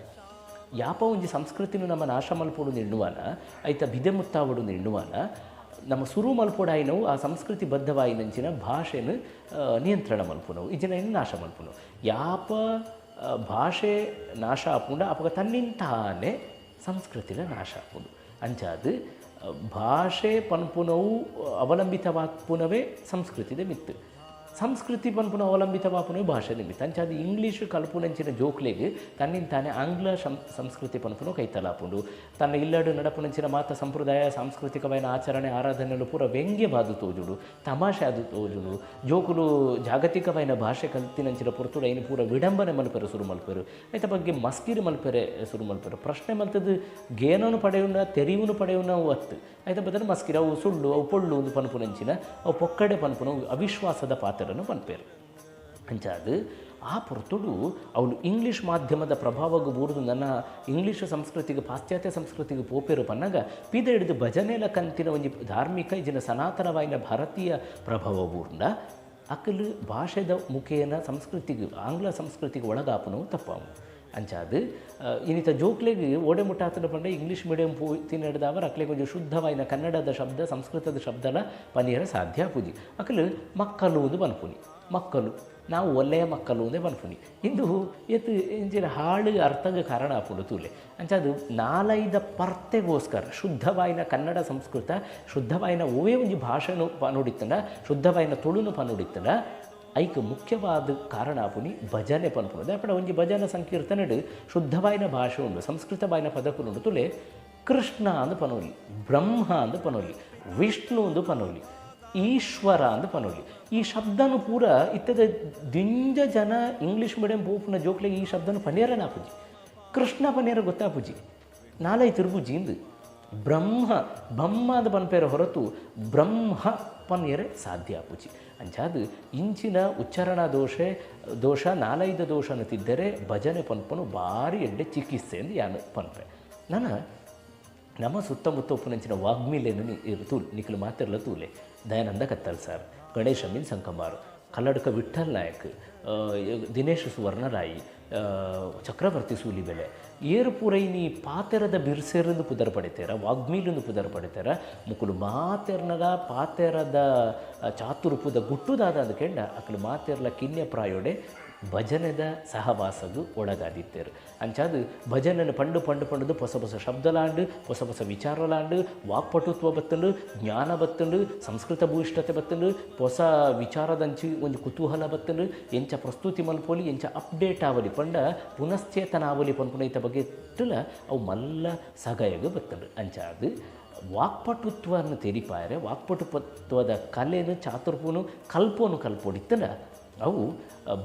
ಯಾಪ ಒಂಜಿ ಸಂಸ್ಕೃತಿನು ನಮ್ಮ ನಾಶ ಮಲ್ಪೊಡು ನಿಣ್ಣುವಾನ ಐತ ಬಿದೆ ಮುತ್ತಾವಡು ನಿಣ್ಣುವಾನ ನಮ್ಮ ಸುರು ಮಲ್ಪೊಡಾಯಿನವು ಆ ಸಂಸ್ಕೃತಿ ಬದ್ಧವಾಯಿನಂಚಿನ ಭಾಷೆನು ನಿಯಂತ್ರಣ ಮಲ್ಪುನವು ಇಜಿನ ನಾಶ ಮಲ್ಪುನವು. ಯಾಪ ಭಾಷೆ ನಾಶ ಆಪುಂಡ ಅಪಗ ತನ್ನಿಂತಾನೆ ಸಂಸ್ಕೃತಿಲ ನಾಶ ಆಪುಂಡು. ಅಂಚಾದು ಭಾಷೆ ಪನ್ಪುನವು ಅವಲಂಬಿತವಾಪುನವೇ ಸಂಸ್ಕೃತಿದ ಮಿತ್ತು, ಸಂಸ್ಕೃತಿ ಪನ್ಪುನ ಅವಲಂಬಿತವಾಪುನವೇ ಭಾಷೆ ನಿಮಿತ್ತ. ಅಂಚಾದು ಇಂಗ್ಲೀಷ್ ಕಲ್ಪುನಂಚಿನ ಜೋಕ್ಲೆಗ್ ತನ್ನಿಂತಾನೆ ಆಂಗ್ಲ ಸಂಸ್ಕೃತಿ ಪನ್ಪುನವು ಕೈತಲಾಪುಂಡು. ತನ್ನ ಇಲ್ಲಡು ನಡಪುನಂಚಿನ ಮಾತ ಸಂಪ್ರದಾಯ ಸಾಂಸ್ಕೃತಿಕವಾದ ಆಚರಣೆ ಆರಾಧನೆಲು ಪೂರ ವ್ಯಂಗ್ಯವಾದ ತೋಜುಡು, ತಮಾಷೆ ಆದ ತೋಜುಡು. ಜೋಕುಲು ಜಾಗತಿಕವಾದ ಭಾಷೆ ಕಲ್ತಿನಂಚಿನ ಪೊರ್ತುಡು ಐನು ಪೂರ ವಿಡಂಬನೆ ಮಲ್ಪೆರು ಸುರು ಮಲ್ಪೆರು, ಐತ ಬಗ್ಗೆ ಮಸ್ಕಿರಿ ಮಲ್ಪೆರೆ ಸುರು ಮಲ್ಪೆರು. ಪ್ರಶ್ನೆ ಮಲ್ತದ್ದು ಗೇನನು ಪಡೆಯುನ ತೆರಿವುನು ಪಡೆಯುನ ಅವು ಅತ್ತು ಐತ ಬದಲು ಮಸ್ಕಿರಿ ಅವು ಸುಳ್ಳು ಅವು ಪೊಳ್ಳು ಒಂದು ಪನ್ಪುನಂಚಿನ ಅವು ಪೊಕ್ಕಡೆ ಪನ್ಪುನವು ಅವಿಶ್ವಾಸದ ಪಾತ್ರನು ಪನ್ಪೇರು. ಅಂಚಾದು ಆ ಪೊರ್ತುಡು ಅವಳು ಇಂಗ್ಲೀಷ್ ಮಾಧ್ಯಮದ ಪ್ರಭಾವಗೂ ಬೂರ್ದು ನನ್ನ ಇಂಗ್ಲೀಷ್ ಸಂಸ್ಕೃತಿಗೆ ಪಾಶ್ಚಾತ್ಯ ಸಂಸ್ಕೃತಿಗೆ ಪೋಪೇರು ಪನ್ನಗ ಪೀದ ಹಿಡಿದು ಭಜನೆಲ ಕಂತಿನ ಒಂಜಿ ಧಾರ್ಮಿಕ ಇಜಿನ ಸನಾತನವಾಯಿನ ಭಾರತೀಯ ಪ್ರಭಾವ ಬೂರ್ನ ಅಕಲು ಭಾಷೆದ ಮುಖೇನ ಸಂಸ್ಕೃತಿಗೆ ಆಂಗ್ಲ ಸಂಸ್ಕೃತಿಗೆ ಒಳಗಾಪನವು ತಪ್ಪಾವು. ಅಂಚಾದು ಇನ್ನಿತ ಜೋಕ್ಲೆಗ್ ಓಡೆ ಮುಟ್ಟಾತನ ಪಂಡ ಇಂಗ್ಲೀಷ್ ಮೀಡಿಯಂ ತಿನ್ನಡ್ದವರ ಅಕ್ಲೆಗ್ ಒಂಜಿ ಶುದ್ಧವಾಯಿನ ಕನ್ನಡದ ಶಬ್ದ ಸಂಸ್ಕೃತದ ಶಬ್ದಲ ಪನಿಯರ ಸಾಧ್ಯ ಪೂಜಿ. ಅಕಲು ಮಕ್ಕಳು ಒಂದು ಪನ್ಪುನಿ, ಮಕ್ಕಳು ನಾವು ಒಳ್ಳೆಯ ಮಕ್ಕಳು ಒಂದೇ ಪನ್ಪುನಿ ಇಂದು ಎತ್ತು ಇಂಚಿನ ಹಾಳು ಅರ್ಥಗೆ ಕಾರಣ ಆಪುಂಡು ತೂಲೆ. ಅಂಚಾದು ನಾಲೈದ ಪರ್ತೆಗೋಸ್ಕರ ಶುದ್ಧವಾಯಿನ ಕನ್ನಡ ಸಂಸ್ಕೃತ ಶುದ್ಧವಾಯಿನ ಓವೇ ಒಂಜಿ ಭಾಷೆನು ಪನುಡಿತ್ತಂಡ ಶುದ್ಧವಾಯಿನ ತುಳುನು ಪನುಡಿತ್ತಂಡ ಐಕ್ ಮುಖ್ಯವಾದ ಕಾರಣ ಆಪುನಿ ಭಜನೆ ಪನ್ಪುನು. ಅಪ್ಪಡ ಒಂಜಿ ಭಜನೆ ಸಂಕೀರ್ತನೆಡು ಶುದ್ಧವಾಯಿನ ಭಾಷೆ ಉಂಡು ಸಂಸ್ಕೃತವಾಯಿನ ಪದಕುಲು ತುಲೆ ಕೃಷ್ಣ ಅಂದು ಪನೋಲಿ, ಬ್ರಹ್ಮ ಅಂದು ಪನೋಲಿ, ವಿಷ್ಣು ಅಂದು ಪನೋಲಿ, ಈಶ್ವರ ಅಂದು ಪನೋಲಿ. ಈ ಶಬ್ದನು ಪೂರ ಇತ್ತದ ದಿಂಜ ಜನ ಇಂಗ್ಲೀಷ್ ಮೀಡಿಯಂ ಪೋಪುನ ಜೋಕ್ಲೆಗ್ ಈ ಶಬ್ದನು ಪನಿಯರನ ಆಪುಜಿ. ಕೃಷ್ಣ ಪನಿಯರ ಗೊತ್ತಾಪುಜಿ, ನಾಲೈ ತಿರುಪುಜಿ ಇಂದು ಬ್ರಹ್ಮ ಬಮ್ಮ ಅಂದು ಪನ್ಪೇರ ಹೊರತು ಬ್ರಹ್ಮ ಪನ್ಯರೆ ಸಾಧ್ಯ ಆಪುಜಿ. ಅಂಚಾದು ಇಂಚಿನ ಉಚ್ಚಾರಣಾ ದೋಷ ನಾಲೈದ ದೋಷನ ತಿದ್ದರೆ ಭಜನೆ ಪನ್ಪನು ಭಾರಿ ಎಡ್ಡೆ ಚಿಕಿತ್ಸೆ ಎಂದು ಯಾನು ಪನ್ಪೆ. ನನ್ನ ನಮ್ಮ ಸುತ್ತಮುತ್ತ ಉಪ್ಪುನಂಚಿನ ವಾಗ್ಮಿಲೇನು ತೂಲ್ ನಿಖಲು ಮಾತಿರಲ ತೂಲೆ ದಯಾನಂದ ಕತ್ತಲ್ ಸರ್, ಗಣೇಶ ಅಮೀನ್ ಸಂಕಮಾರು, ಕಲ್ಲಡ್ಕ ವಿಠಲ್ ನಾಯಕ್, ದಿನೇಶ್ ಸುವರ್ಣರಾಯಿ, ಚಕ್ರವರ್ತಿ ಸೂಲಿಬೆಲೆ ಏರು ಪೂರೈನಿ ಪಾತೆರದ ಬಿರ್ಸೆರಂದು ಪುದರ್ ಪಡಿತಾರ, ವಾಗ್ಮೀಲಂದು ಪುದರ್ ಪಡಿತಾರ. ಮುಕುಲು ಮಾತೆರ್ನಗ ಪಾತೆರದ ಚಾತುರ್ಪುದ ಗುಟ್ಟುದಾದ ಅಂದ್ಕೆಂಡ ಅಕಲು ಮಾತೆರ್ಲ ಕಿನ್ಯ ಪ್ರಾಯೋಡೆ ಭಜನೆದ ಸಹವಾಸಗು ಒಳಗಾದಿತ್ತೇರು. ಅಂಚಾದು ಭಜನೆನ ಪಂಡು ಪಂಡು ಪಂಡುದು ಹೊಸ ಹೊಸ ಶಬ್ದಲಾಂಡು ಹೊಸ ಹೊಸ ವಿಚಾರಲಾಂಡು ವಾಕ್ಪಟುತ್ವ ಬತ್ತಂಡು ಜ್ಞಾನ ಬತ್ತಂಡು ಸಂಸ್ಕೃತ ಭೂಯಿಷ್ಠತೆ ಬತ್ತಂಡು ಹೊಸ ವಿಚಾರದಂಚಿ ಒಂದು ಕುತೂಹಲ ಬತ್ತಂಡು ಎಂಚ ಪ್ರಸ್ತುತಿ ಮಲ್ಪೋಲಿ ಎಂಚ ಅಪ್ಡೇಟ್ ಆವಲಿ ಪಂಡ ಪುನಶ್ಚೇತನ ಆವಲಿ ಪನ್ಪುನ ಈತ ಬಗ್ಗೆ ಅವು ಮಲ್ಲ ಸಗಾಯಗ ಬತ್ತಂಡು. ಅಂಚಾದು ವಾಕ್ಪಟುತ್ವವನ್ನು ತೆರಿಪಾಯರೆ ವಾಕ್ಪಟುತ್ವದ ಕಲೆನು ಚಾತುರ್ಪುನು ಕಲ್ಪೋನು ಕಲ್ಪೋಡಿತ್ತನ ಅವು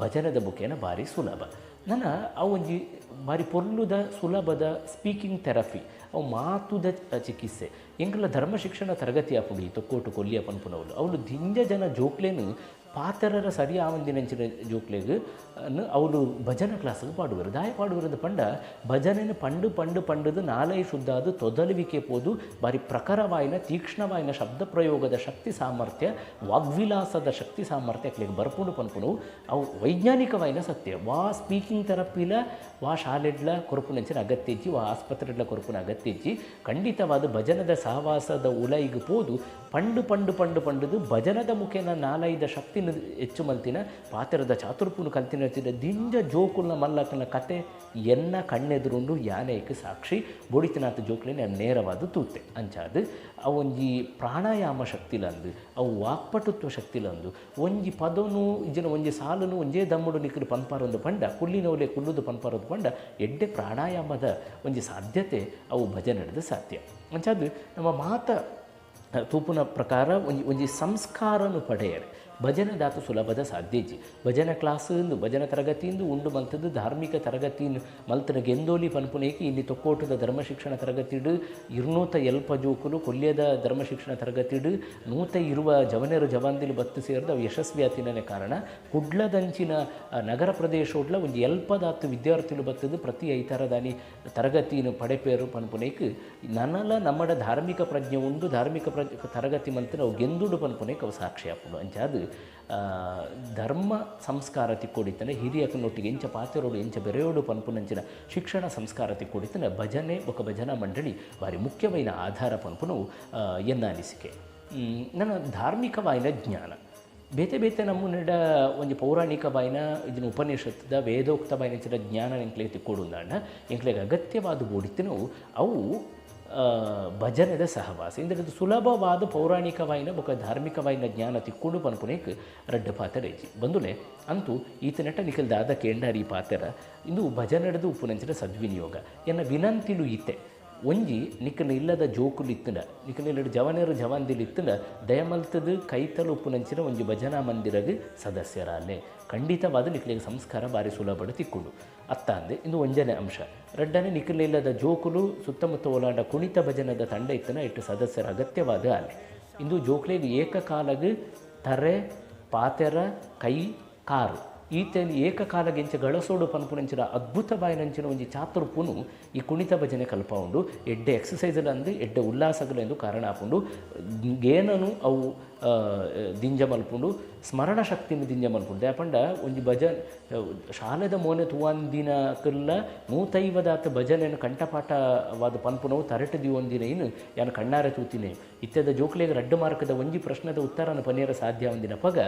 ಭಜನದ ಬುಕ್ಕೇನ ಭಾರಿ ಸುಲಭ. ನನ್ನ ಅವು ಒಂಜಿ ಭಾರಿ ಪೊರ್ಲುದ ಸುಲಭದ ಸ್ಪೀಕಿಂಗ್ ಥೆರಪಿ, ಅವು ಮಾತುದ ಚಿಕಿತ್ಸೆ. ಎಂಕಲ ಧರ್ಮ ಶಿಕ್ಷಣ ತರಗತಿ ಆಪುಂಡು ಈ ತೊಕ್ಕೋಟು ಕೊಲ್ಲಿಯ ಪನ್ಪುನವಳು ಅವಳು ದಿಂಜ ಜನ ಜೋಕ್ಲೇನು ಪಾತರರ ಸರಿ ಆವಂದಿನಂಚಿನ ಜೋಕ್ಲೆಗ್ ಅವಳು ಭಜನಾ ಕ್ಲಾಸ್ಗೆ ಪಾಡುವರು. ದಾಯ ಪಾಡುವರು ಪಂಡ ಭಜನೆನ ಪಂಡು ಪಂಡು ಪಂಡುದು ನಾಲೈ ಶುದ್ಧ ಅದು ತೊದಲುವಿಕೆ ಪೋದು ಬಾರಿ ಪ್ರಖರವಾಯಿನ ತೀಕ್ಷ್ಣವಾಯಿನ ಶಬ್ದ ಪ್ರಯೋಗದ ಶಕ್ತಿ ಸಾಮರ್ಥ್ಯ ವಾಗ್ವಿಲಾಸದ ಶಕ್ತಿ ಸಾಮರ್ಥ್ಯ ಅಕ್ಲೆಗ್ ಬರ್ಪುಂಡು ಪನ್ಪುನು ಅವು ವೈಜ್ಞಾನಿಕವಾಯಿನ ಸತ್ಯ. ವಾ ಸ್ಪೀಕಿಂಗ್ ಥೆರಪಿಲ ವಾ ಶಾಲೆಡ್ಲ ಕೊರಪುನಂಚಿನ ಅಗತ್ಯ ಇಜ್ಜಿ, ವಾ ಆಸ್ಪತ್ರೆಡ್ಲ ಕೊರಪುನ ಅಗತ್ಯ ಇಜ್ಜಿ. ಖಂಡಿತವಾದ ಭಜನದ ಸಹವಾಸದ ಉಲೈಗ್ ಪೋದು ಪಂಡು ಪಂಡು ಪಂಡು ಪಂಡುದು ಭಜನದ ಮುಖೇನ ನಾಲೈದ ಶಕ್ತಿ ಹೆಚ್ಚು ಮಲ್ತಿನ ಪಾತೆರದ ಚಾತುರ್ಪುನು ಕಲ್ತಿನ ದಿಂಜ ಜೋಕುಲ್ನ ಮಲ್ಲಕನ ಕತೆ ಎನ್ನ ಕಣ್ಣೆದುರುಂಡು ಯಾನೇಕ್ ಸಾಕ್ಷಿ ಬೋಡಿತನಾಥ ಜೋಕ್ಲೇನೆ ನೇರವಾದ ತೂತೆ. ಅಂಚಾದು ಅವೊಂಜಿ ಪ್ರಾಣಾಯಾಮ ಶಕ್ತಿಲಂದು ಅವು ವಾಕ್ಪಟುತ್ವ ಶಕ್ತಿಲಂದು ಒಂಜಿ ಪದನು ಇಜ್ಜಿನ ಒಂಜಿ ಸಾಲನು ಒಂಜೇ ದಮ್ಮುಡು ನಿಕ್ಕಲು ಪನ್ಪಾರೊಂದು ಪಂಡ ಕುಲ್ಲಿನವಲೆ ಕುಲ್ಲುದು ಪನ್ಪಾರೊಂದು ಪಂಡ ಎಡ್ಡೆ ಪ್ರಾಣಾಯಾಮದ ಒಂಜಿ ಸಾಧ್ಯತೆ ಅವು ಭಜನೆ ನಡೆದ ಸಾಧ್ಯ. ಅಂಚಾದ್ ನಮ್ಮ ಮಾತ ತೂಪುನ ಪ್ರಕಾರ ಒಂಜಿ ಒಂಜಿ ಸಂಸ್ಕಾರನು ಪಡೆಯರೆ ಭಜನೆ ದಾತು ಸುಲಭದ ಸಾಧ್ಯ ಇಜ್ಜಿ. ಭಜನೆ ಕ್ಲಾಸ್ ಇಂದು ಭಜನೆ ತರಗತಿಯಿಂದ ಉಂಡು ಮಲ್ತದ್ದು ಧಾರ್ಮಿಕ ತರಗತಿಯನ್ನು ಮಲ್ತನ ಗೆಂದೋಲಿ ಪನ್ಪುನೇಕಿ ಇಲ್ಲಿ ತೊಕ್ಕೋಟದ ಧರ್ಮ ಶಿಕ್ಷಣ ತರಗತಿಡು 270 ಜೋಕುಲು, ಕೊಲ್ಯದ ಧರ್ಮ ಶಿಕ್ಷಣ ತರಗತಿಡು 120 ಜವನರು ಜವಾಂದಿಲು ಬತ್ತು ಸೇರಿದ ಅವು ಯಶಸ್ವಿ ಆತಿನೇ ಕಾರಣ. ಕುಡ್ಲದಂಚಿನ ನಗರ ಪ್ರದೇಶೋಡ್ಲ ಒಂದು ಎಲ್ಪದಾತು ವಿದ್ಯಾರ್ಥಿಗಳು ಬತ್ತದು ಪ್ರತಿ ಐತಾರದಾನಿ ತರಗತಿಯನ್ನು ಪಡೆಪೇರು ಪನ್ಪುನೇಕ್ ನನಲ ನಮ್ಮಡ ಧಾರ್ಮಿಕ ಪ್ರಜ್ಞೆ ಉಂಡು, ಧಾರ್ಮಿಕ ತರಗತಿ ಮಲ್ತನ ಅವು ಗೆಂದುಡು ಪನ್ಪುನೇಕ್ ಅವು ಸಾಕ್ಷಿ ಆಪುಂಡು. ಅಂಚಾದು ಧರ್ಮ ಸಂಸ್ಕಾರ ತಿಕ್ಕೊಡಿತನೆ ಹಿರಿಯಕನೊಟ್ಟಿಗೆ ಎಂಚ ಪಾತೆರೋಡು ಎಂಚ ಬೆರೆಯೋಡು ಪನ್ಪುನಂಚಿನ ಶಿಕ್ಷಣ ಸಂಸ್ಕಾರ ತಿಕ್ಕೊಡಿತನೆ ಭಜನೆ ಬೊಕ ಭಜನಾ ಮಂಡಳಿ ಭಾರಿ ಮುಖ್ಯವಾದ ಆಧಾರ ಪನ್ಪುನವು ಎನ್ನ ಅನಿಸಿಕೆ. ನನ್ನ ಧಾರ್ಮಿಕವಾಯಿನ ಜ್ಞಾನ ಬೇತೆ ಬೇತೆ ನಮ್ಮುನೆಡ ಒಂಜಿ ಪೌರಾಣಿಕ ಬಾಯಿನ ಇದನ್ನ ಉಪನಿಷತ್ತದ ವೇದೋಕ್ತ ಬಾಯಿನ ಜ್ಞಾನ ಎಂಕ್ಲೆಗ್ ತಿಕ್ಕೊಡುಂದಾಂಡ ಎಂಕ್ಲೆಗ್ ಅಗತ್ಯವಾದ ಬೋಡಿತ್ತಿನವು ಅವು ಭಜನೆದ ಸಹವಾಸ. ಇಂದ್ರೆ ಸುಲಭವಾದ ಪೌರಾಣಿಕವಾಯಿನ ಬೊಕ ಧಾರ್ಮಿಕವಾಯಿನ ಜ್ಞಾನ ತಿಕ್ಕೊಂಡು ಪನ್ಪುನೇಕ್ ರಡ್ಡ ಪಾತೆರ ಇಜ್ಜಿ ಬಂದುಲೆ. ಅಂತೂ ಈತನೆಟ ನಿಖಲ್ ದಾದ ಕೇಂಡಾರಿ ಪಾತೆರ ಇಂದು ಭಜನೆಡೆದು ಉಪ್ಪುನಂಚಿನ ಸದ್ವಿನಿಯೋಗ ಎನ್ನ ವಿನಂತಿಲು ಇತ್ತೆ. ಒಂಜಿ ನಿಕ್ಕನ ಇಲ್ಲದ ಜೋಕುಲು ಇತ್ತಂಡ, ನಿಕ್ಕನ ಇಲ್ಲದ ಜವನರು ಜವಾಂದಿಲು ಇತ್ತಂಡ ದಯಮಲ್ತದು ಕೈತಲು ಉಪ್ಪುನಂಚಿನ ಒಂಜಿ ಭಜನಾ ಮಂದಿರಗ್ ಸದಸ್ಯರಲ್ಲೇ ಖಂಡಿತವಾದ ನಿಕ್ಕಲಿಗೆ ಸಂಸ್ಕಾರ ಭಾರಿ ಸುಲಭ ತಿಕ್ಕೊಂಡು ಅತ್ತಾಂದೆ. ಇಂದು ಒಂಜನೇ ಅಂಶ. ರಡ್ಡನೆ ನಿಕ್ಕಲ ಇಲ್ಲದ ಜೋಕುಲು ಸುತ್ತಮುತ್ತ ಓಲಾಂಡ ಕುಣಿತ ಭಜನದ ತಂಡ ಇತ್ತನ ಇಟ್ಟು ಸದಸ್ಯರ ಅಗತ್ಯವಾದ ಅಲೆ. ಇಂದು ಜೋಕ್ಲೆಗ್ ಏಕಕಾಲಗ್ ತರೆ ಪಾತೆರ ಕೈ ಕಾರು ಈತನ ಏಕಕಾಲಗೆಂಚ ಗಳಸೋಡು ಪನ್ಪುನಂಚಿನ ಅದ್ಭುತ ಬಾಯಿನಂಚಿನ ಒಂಜಿ ಚಾತುರ್ಪುನು ಈ ಕುಣಿತ ಭಜನೆ ಕಲ್ಪ ಉಂಡು. ಎಡ್ಡೆ ಎಕ್ಸಸೈಸ್ಲು ಅಂದು ಎಡ್ಡೆ ಉಲ್ಲಾಸಗಳು ಎಂದು ಕಾರಣ ಆಪುಂಡು. ಗೇನನು ಅವು ದಿಂಜ ಮಲ್ಪುಂಡು, ಸ್ಮರಣ ಶಕ್ತಿನ ದಿಂಜ ಮಲ್ಪುಂಡು. ದಾಪಂಡ ಒಂಜಿ ಭಜನೆ ಶಾಲೆದ ಮೋನೆ ತುವಂದಿನ ಕಲ್ಲ 150 ಭಜನೆಯನ್ನು ಕಂಠಪಾಠವಾದ ಪನ್ಪುನವು ತರಟು ದಿವೊಂದಿನ ಇನ್ನು ಯಾನು ಕಣ್ಣಾರೆ ತೂತಿನಿ. ಇತ್ಯದ ಜೋಕ್ಲೆಗ್ ರಡ್ಡು ಮಾರ್ಕದ ಒಂಜಿ ಪ್ರಶ್ನದ ಉತ್ತರನ ಪನಿಯರ ಸಾಧ್ಯ ಒಂದಿನ ಪಗ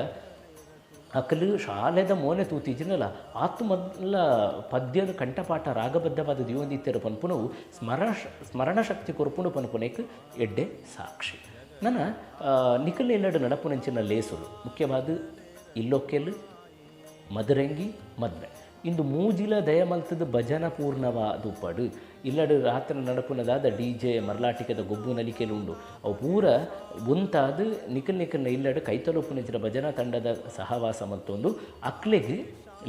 ಅಕಲು ಶಾಲೆದ ಮೋನೆ ತೂತಿಜಿನಲ್ಲ ಆತು ಮೊದಲ ಪದ್ಯದ ಕಂಠಪಾಠ ರಾಗಬದ್ಧವಾದ ದಿವೊಂದಿತ್ತೆರ ಪನ್ಪುನವು ಸ್ಮರಣಶಕ್ತಿ ಕೊರ್ಪುನು ಪನ್ಪುನೇಕ್ ಎಡ್ಡೆ ಸಾಕ್ಷಿ. ನನ್ನ ನಿಖಲ್ ಎಲ್ಲೆಡು ನಡಪುನಂಚಿನ ಲೇಸುಲು ಮುಖ್ಯವಾದ ಇಲ್ಲೊಕ್ಕೆಲ್ ಮದರಂಗಿ ಮದ್ವೆ ಇಂದು ಮೂಜಿಲ ದಯಮಲ್ತದ ಭಜನ ಪೂರ್ಣವಾದ ಪಡು. ಇಲ್ಲಡು ರಾತ್ರಿ ನಡಪುನದಾದ ಡಿ ಜೆ ಮರಲಾಟಿಕದ ಗೊಬ್ಬು ನಲಿಕೆಲು ಉಂಡು ಅವು ಪೂರ ಒಂತಾದ ನಿಖಲ್ ನಿಖಲ್ನ ಇಲ್ಲಡು ಕೈತಲುಪುನಂಚಿನ ಭಜನಾ ತಂಡದ ಸಹವಾಸ ಮತ್ತೊಂದು ಅಕ್ಲೆಗ್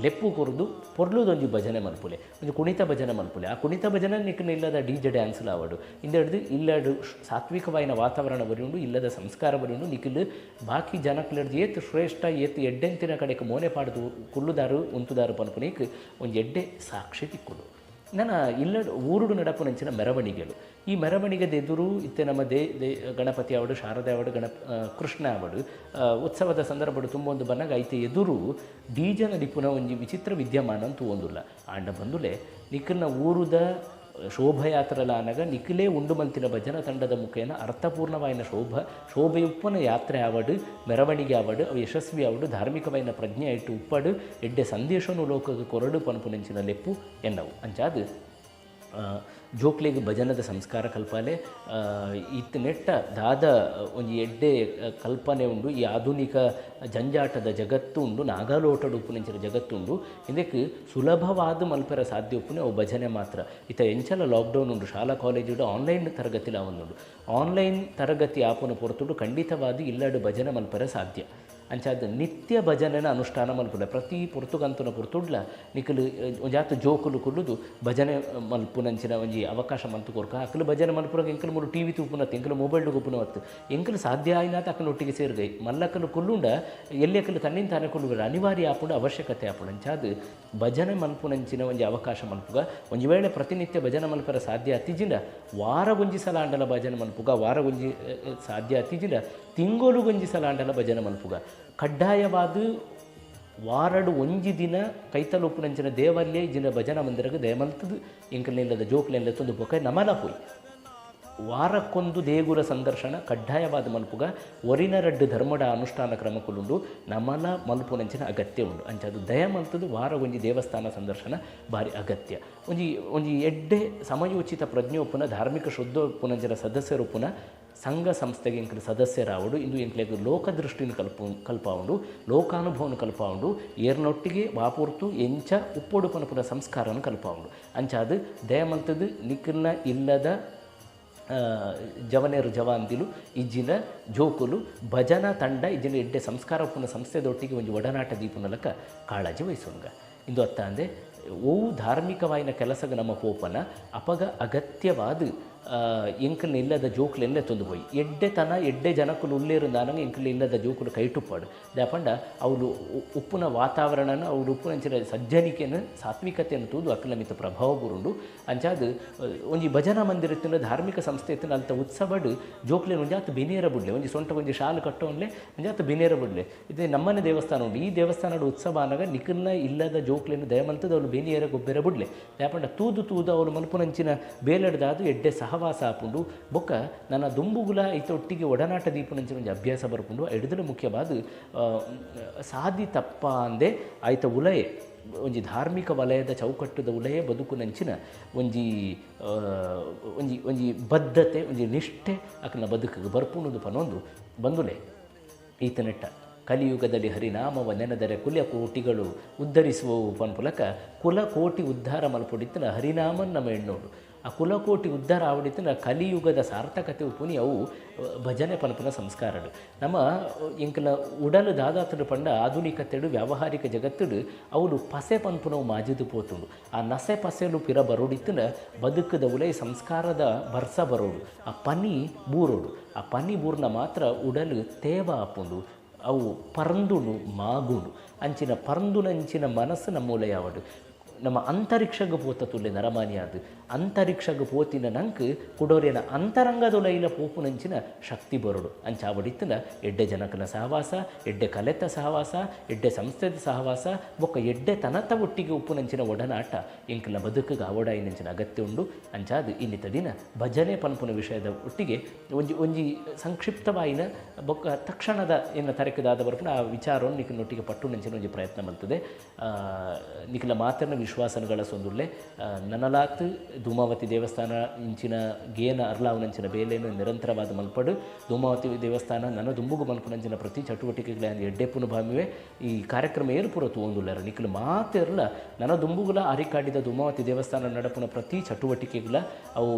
ಲೆಪ್ಪು ಕೊರದು ಪೊರ್ಲುದೊಂಜಿ ಭಜನೆ ಮಲ್ಪುಲೆ, ಒಂಜಿ ಕುಣಿತ ಭಜನೆ ಮಲ್ಪುಲೆ. ಆ ಕುಣಿತ ಭಜನೆ ನಿಖಲ್ನ ಇಲ್ಲದ ಡಿ ಜೆ ಡ್ಯಾನ್ಸ್ಲ ಆವಡು ಇಂದೆಡ್ದು ಇಲ್ಲಡು ಸಾತ್ವಿಕವಾಯಿನ ವಾತಾವರಣ ಬರಿಯುಂಡು, ಇಲ್ಲದ ಸಂಸ್ಕಾರ ಬರಿಯುಂಡು. ನಿಖಲ್ ಬಾಕಿ ಜನಕ್ಲೆಡ್ದು ಏತ್ ಶ್ರೇಷ್ಠ ಏತ್ ಎಡ್ಡೆಂತಿನ ಕಡೆಗೆ ಮೋನೆ ಪಾಡ್ದು ಕುಳ್ಳುದಾರು ಉಂತುದಾರು ಪನ್ಪುನೇಕ್ ಒಂಜಿ ಎಡ್ಡೆ ಸಾಕ್ಷಿ ತಿಕ್ಕುಡು. ನನ್ನ ಇಲ್ಲ ಊರುಡು ನಡಪುನಂಚಿನ ಮೆರವಣಿಗೆಲು ಈ ಮೆರವಣಿಗೆದ ಎದುರು ಇತ್ತೆ ನಮ್ಮ they they Ganapati ಆವಡು ಶಾರದೆ ಆವಡು ಕೃಷ್ಣ ಆವಡು ಉತ್ಸವದ ಸಂದರ್ಭಡು ತುಂಬ ಒಂದು ಬನ್ನಗ ಐತೆ ಎದುರು ಡೀಜನ ದಿಪ್ಪುನ ಒಂಜಿ ವಿಚಿತ್ರ ವಿದ್ಯಮಾನ ಅಂತೂ ಒಂದುಲ್ಲ. ಆಂಡ ಬಂದುಲೆ ನಿಖಲ್ನ ಊರುದ ಶೋಭಯಾತ್ರಲಾನಗ ನಿಖಿಲೇ ಉಂಡು ಮಲ್ತಿನ ಭಜನಾ ತಂಡದ ಮುಖೇನ ಅರ್ಥಪೂರ್ಣವಾಯಿನ ಶೋಭೆಯುಪ್ಪನ ಯಾತ್ರೆ ಆವಡು ಮೆರವಣಿಗೆ ಆವಡು ಅವು ಯಶಸ್ವಿ ಆವಡು ಧಾರ್ಮಿಕವಾಯಿನ ಪ್ರಜ್ಞೆ ಇಟ್ಟು ಉಪ್ಪಡು ಎಡ್ಡೆ ಸಂದೇಶನು ಲೋಕಕ್ಕೆ ಕೊರಡು ಪನ್ಪುನಂಚಿನ ಲೆಪ್ಪು ಎನ್ನವು. ಅಂಚಾದು ಜೋಕ್ಲೆಗ್ ಭಜನದ ಸಂಸ್ಕಾರ ಕಲ್ಪಾಲೆ ಇತ್ತು ನೆಟ್ಟ ದಾದ ಒಂಜಿ ಎಡ್ಡೆ ಕಲ್ಪನೆ ಉಂಡು. ಈ ಆಧುನಿಕ ಜಂಜಾಟದ ಜಗತ್ತು ಉಂಡು, ನಾಗಾಲೋಟಡು ಉಪ್ಪುನಂಚಿನ ಜಗತ್ತು ಉಂಡು. ಇದಕ್ಕೆ ಸುಲಭವಾದ ಮಲ್ಪೆರ ಸಾಧ್ಯ ಉಪ್ಪುನೆ ಅವು ಭಜನೆ ಮಾತ್ರ. ಇತ್ತ ಎಂಚಲ ಲಾಕ್ಡೌನ್ ಉಂಡು, ಶಾಲಾ ಕಾಲೇಜು ಆನ್ಲೈನ್ ತರಗತಿಲ ಒಂದುಂಡು. ಆನ್ಲೈನ್ ತರಗತಿ ಆಪುನ ಪೊರ್ತುಡು ಖಂಡಿತವಾದ ಇಲ್ಲಡು ಭಜನೆ ಮಲ್ಪೆರ ಸಾಧ್ಯ. ಅಂಚಾದ ನಿತ್ಯ ಭಜನೆನ ಅನುಷ್ಠಾನ ಮಲ್ಪುಲೆ ಪ್ರತಿ ಪೊರ್ತುಗಂತುನ ಪೊರ್ತುಡ್ಲ ನಿಕಲು ಒಂಜಾತ ಜೋಕುಲು ಕುಲ್ಲುದು ಭಜನೆ ಮಲ್ಪುನಂಚಿನ ಒಂಜಿ ಅವಕಾಶ ಮಲ್ತು ಕೊರ್ಕ ಅಕಲು ಭಜನೆ ಮಲ್ಪುರಗ ಎಂಕಲು ಮೂರು ಟಿ ವಿ ತೂಪುನತ್ತು ಎಂಕಲು ಮೊಬೈಲ್ ಗೊಪ್ಪುನವತ್ತು ಎಂಕಲು ಸಾಧ್ಯ ಆಯ್ನಾತ ಅಕಲು ಒಟ್ಟಿಗೆ ಸೇರ್ಗೈ ಮಲ್ಲಕಲು ಕುಲ್ಲುಂಡ ಎಲ್ಲಿ ಅಕಲು ತನ್ನಿಂದ ತಾನೇ ಕುಲ್ಲುಗಡ ಅನಿವಾರ್ಯ ಆಪುಂಡು ಅವಶ್ಯಕತೆ ಆಪುಂಡು. ಅಂಚಾದ ಭಜನೆ ಮಲ್ಪುನಂಚಿನ ಒಂಜಿ ಅವಕಾಶ ಮಲ್ಪುಗ ಒಂಜಿ ವೇಳೆ ಪ್ರತಿನಿತ್ಯ ಭಜನೆ ಮಲ್ಪರ ಸಾಧ್ಯ ಅತಿಜಿಂಡ ವಾರಗೊಂಜಿ ಸಲ ಅಂಡಲ ಭಜನೆ ಮಲ್ಪುಗ, ವಾರಗೊಂಜಿ ಸಾಧ್ಯ ಅತಿಜಿಂಡ ತಿಂಗೊಲುಗೊಂಜಿ ಸಲ ಅಂಡಲ ಭಜನೆ ಮಲ್ಪುಗ. ಕಡ್ಡಾಯವಾದ ವಾರಡು ಒಂಜಿ ದಿನ ಕೈತಲುಪ್ಪುನಂಚಿನ ದೇವಲ್ಯ ಇಜಿನ ಭಜನಾ ಮಂದಿರಕ್ಕೆ ದಯಮಲ್ತದು ಎಂಕಲ್ನೆಲ್ಲದ ಜೋಕ್ಲೆಲ್ಲ ತಂದು ಬೊಕ ನಮಲ ಪೋಯ್ ವಾರಕ್ಕೊಂದು ದೇಗುಲ ಸಂದರ್ಶನ ಕಡ್ಡಾಯವಾದ ಮಲ್ಪುಗ ಒರಿನ ರಡ್ಡು ಧರ್ಮದ ಅನುಷ್ಠಾನ ಕ್ರಮಕ್ಕುಂಡು ನಮಲ ಮಲ್ಪುನಂಚಿನ ಅಗತ್ಯ ಉಂಡು. ಅಂಚಾದು ದಯ ಮಲ್ತದು ವಾರ ಒಂಜಿ ದೇವಸ್ಥಾನ ಸಂದರ್ಶನ ಭಾರಿ ಅಗತ್ಯ. ಒಂಜಿ ಒಂಜಿ ಎಡ್ಡೆ ಸಮಯೋಚಿತ ಪ್ರಜ್ಞೋಪುನ ಧಾರ್ಮಿಕ ಶುದ್ಧೋಪುನಂಚಿನ ಸದಸ್ಯರುಪುನ ಸಂಘ ಸಂಸ್ಥೆಗೆ ಎಂಕಲು ಸದಸ್ಯರಾವಡು ಇಂದು ಎಂಕ್ಲೆಗ್ ಲೋಕದೃಷ್ಟಿನ ಕಲ್ಪಾವುಂಡು, ಲೋಕಾನುಭವನ ಕಲ್ಪಾವುಂಡು, ಏರ್ನೊಟ್ಟಿಗೆ ವಾಪುರ್ತು ಎಂಚ ಉಪ್ಪೊಡು ಪನಪುನ ಸಂಸ್ಕಾರನ ಕಲ್ಪಾವುಂಡು. ಅಂಚಾದು ದಯಮಲ್ತದು ನಿಕ್ಕಲ್ನ ಇಲ್ಲದ ಜವನೇರು ಜವಾಂದಿಲು ಇಜ್ಜಿನ ಜೋಕುಲು ಭಜನಾ ತಂಡ ಇಜ್ಜಿನ ಎಡ್ಡೆ ಸಂಸ್ಕಾರ ಉಪ್ಪುನ ಸಂಸ್ಥೆದೊಟ್ಟಿಗೆ ಒಂಜಿ ಒಡನಾಟ ದೀಪುನಲಕ ಕಾಳಜಿ ವಹಿಸುಂಗ. ಇಂದು ಅತ್ತಾಂದೆ ಓವು ಧಾರ್ಮಿಕವಾಯಿನ ಕೆಲಸಗ ನಮ್ಮ ಪೋಪನ ಅಪಗ ಅಗತ್ಯವಾದ ಎಂಕಲ್ನ ಇಲ್ಲದ ಜೋಕುಲೆಲ್ಲ ತೊಂದು ಪೋಯಿ ಎಡ್ಡೆತನ ಎಡ್ಡೆ ಜನಕುಲು ಉಲ್ಲೇರು ದಾನಂಗ ಎಂಕಲ್ನ ಇಲ್ಲದ ಜೋಕುಲು ಕೈಟುಪ್ಪಾಡು ದಾಪಂಡ ಅವಳು ಉಪ್ಪುನ ವಾತಾವರಣನ ಅವಳು ಉಪ್ಪುನಂಚಿನ ಸಜ್ಜನಿಕೆಯನ್ನು ಸಾತ್ವಿಕತೆಯನ್ನು ತೂದು ಅಕ್ಕಲ ಮಿತ್ತ ಪ್ರಭಾವ ಬುರುಂಡು. ಅಂಚಾದ ಒಂಜಿ ಭಜನಾ ಮಂದಿರ ಇತ್ತಿನ ಧಾರ್ಮಿಕ ಸಂಸ್ಥೆ ಇತ್ತಿನ ಅಂತ ಉತ್ಸವಡು ಜೋಕ್ಲೇನು ಒಂಜಾತು ಬೆನೇರ ಬುಡ್ಲೆ ಒಂಜಿ ಸೊಂಟ ಒಂಜಿ ಶಾಲು ಕಟ್ಟೋನ್ಲೆ ಒಂಜಾತು ಬೆನೇರ ಬುಡ್ಲೆ. ಇದು ನಮ್ಮನೆ ದೇವಸ್ಥಾನ ಉಂಡು, ಈ ದೇವಸ್ಥಾನದ ಉತ್ಸವ ಆನಾಗ ನಿಕಲ್ನ ಇಲ್ಲದ ಜೋಕ್ಲೇನು ದಯಮಂತದ ಅವಳು ಬೆನಿಯರ ಗೊಬ್ಬರ ಬುಡ್ಲೆ ದಾಪಂಡ ತೂದು ತೂದು ಅವಳು ಮಲ್ಪುನಂಚಿನ ಬೇಲೆಡ್ದಾದು ಎಡ್ಡೆ ಸಹವಾಸ ಆಪುಂಡು. ಬೊಕ್ಕ ನನ್ನ ದುಂಬುಗುಲ ಇತ್ತೊಟ್ಟಿಗೆ ಒಡನಾಟ ದೀಪನಂಚಿನ ಒಂಜಿ ಅಭ್ಯಾಸ ಬರ್ಪುಂಡು. ಎಡ್ದಲು ಮುಖ್ಯವಾದ ಸಾದಿ ತಪ್ಪ ಅಂದೆ ಆಯ್ತ ಉಲಯೆ ಒಂಜಿ ಧಾರ್ಮಿಕ ವಲಯದ ಚೌಕಟ್ಟದ ಉಲಯೆ ಬದುಕುನಂಚಿನ ಒಂಜಿ ಒಂಜಿ ಒಂಜಿ ಬದ್ಧತೆ ಒಂಜಿ ನಿಷ್ಠೆ ಅಕನ ಬದುಕಿಗೆ ಬರ್ಪುಣದು ಪನೊಂದು ಬಂದುಲೆ. ಈತನೆಟ್ಟ ಕಲಿಯುಗದಲ್ಲಿ ಹರಿನಾಮವ ನೆನೆದರೆ ಕುಲಕೋಟಿಗಳು ಉದ್ಧರಿಸುವವು ಪನ್ಪುಲಕ ಕುಲಕೋಟಿ ಉದ್ಧಾರ ಮಲ್ಪೊಡಿತ್ತನ ಹರಿನಾಮನ್ ನಮ್ಮ ಎಣ್ಣೋಡು. ಆ ಕುಲಕೋಟಿ ಉದ್ಧಾರ ಆವಡಿತನ ಕಲಿಯುಗದ ಸಾರ್ಥಕತೆ ಉಪ್ಪುನಿ ಅವು ಭಜನೆ ಪನ್ಪುನ ಸಂಸ್ಕಾರಡು. ನಮ್ಮ ಎಂಕಲ ಉಡಲು ದಾದಾತಡು ಪಂಡ ಆಧುನಿಕತೆಡು ವ್ಯಾವಹಾರಿಕ ಜಗತ್ತುಡು ಅವಳು ಪಸೆ ಪನ್ಪುನವು ಮಾಜಿದು ಪೋತುಂಡು. ಆ ನಸೆ ಪಸೆಲು ಪಿರ ಬರೋಡಿತ್ತನ ಬದುಕದ ಉಲೈ ಸಂಸ್ಕಾರದ ಬರ್ಸ ಬರೋಡು, ಆ ಪನಿ ಬೂರೋಡು. ಆ ಪನಿ ಬೂರ್ನ ಮಾತ್ರ ಉಡಲು ತೇವ ಆಪುಂಡು, ಅವು ಪರಂದುಡು ಮಾಗುಂಡು. ಅಂಚಿನ ಪರಂದುನಂಚಿನ ಮನಸ್ಸು ನಮ್ಮ ಉಲಯಾವಡು. ನಮ್ಮ ಅಂತರಿಕ್ಷಗ ಪೋತ ತುಲ್ಲೆ ನರಮಾನಿಯಾದ ಅಂತರಿಕ್ಷಗ ಪೋತಿನ ನಂಕ್ ಕುಡೋರಿನ ಅಂತರಂಗದೊಲೈಲ ಪೋಪುನಂಚಿನ ಶಕ್ತಿ ಬರೋಡು. ಅಂಚಾವಡಿತ್ತನ ಎಡ್ಡೆ ಜನಕನ ಸಹವಾಸ, ಎಡ್ಡೆ ಕಲೆತ ಸಹವಾಸ, ಎಡ್ಡೆ ಸಂಸ್ಥೆದ ಸಹವಾಸ, ಬೊಕ್ಕ ಎಡ್ಡೆ ತನತ ಒಟ್ಟಿಗೆ ಉಪ್ಪುನಂಚಿನ ಒಡನಾಟ ಎಂಕಲ್ನ ಬದುಕಿಗೆ ಅವಡಾಯಿನಂಚಿನ ಅಗತ್ಯ ಉಂಡು. ಅಂಚಾದ ಇನ್ನಿತ ದಿನ ಭಜನೆ ಪನ್ಪುನ ವಿಷಯದ ಒಟ್ಟಿಗೆ ಒಂಜಿ ಒಂಜಿ ಸಂಕ್ಷಿಪ್ತವಾಯಿನ ಬೊಕ್ಕ ತಕ್ಷಣದ ಎನ್ನ ತರಕದಾದ ಬರ್ಪುನ ಆ ವಿಚಾರವನ್ನು ನಿಖಿನೊಟ್ಟಿಗೆ ಪಟ್ಟುನಂಚಿನ ಒಂಜಿ ಪ್ರಯತ್ನ ಮಲ್ತದೆ. ನಿಖಿಲ ಮಾತನ್ನ ವಿಶ್ವಾಸನಗಳ ಸೊಂದುಳ್ಳೆ ನನಲಾತ್ ಧೂಮಾವತಿ ದೇವಸ್ಥಾನ ಇಂಚಿನ ಗೇನ ಅರ್ಲಾವನಂಚಿನ ಬೇಲೆಯನ್ನು ನಿರಂತರವಾದ ಮಲ್ಪಡು. ಧೂಮಾವತಿ ದೇವಸ್ಥಾನ ನನ್ನ ದುಂಬುಗು ಮಲ್ಪುನಂಚಿನ ಪ್ರತಿ ಚಟುವಟಿಕೆಗಳ ಎಡ್ಡೆಪುನು ಭಾಮಿವೆ ಈ ಕಾರ್ಯಕ್ರಮ ಏರ್ಪುರ ತೂವೊಂದುಲ್ಲಾರ ನಿಖಲು ಮಾತೆರ್ಲ ನನ್ನ ದುಂಬುಗುಲ ಅರಿಕಾಡಿದ ಧೂಮಾವತಿ ದೇವಸ್ಥಾನ ನಡಪುನ ಪ್ರತಿ ಚಟುವಟಿಕೆಗಳ ಅವು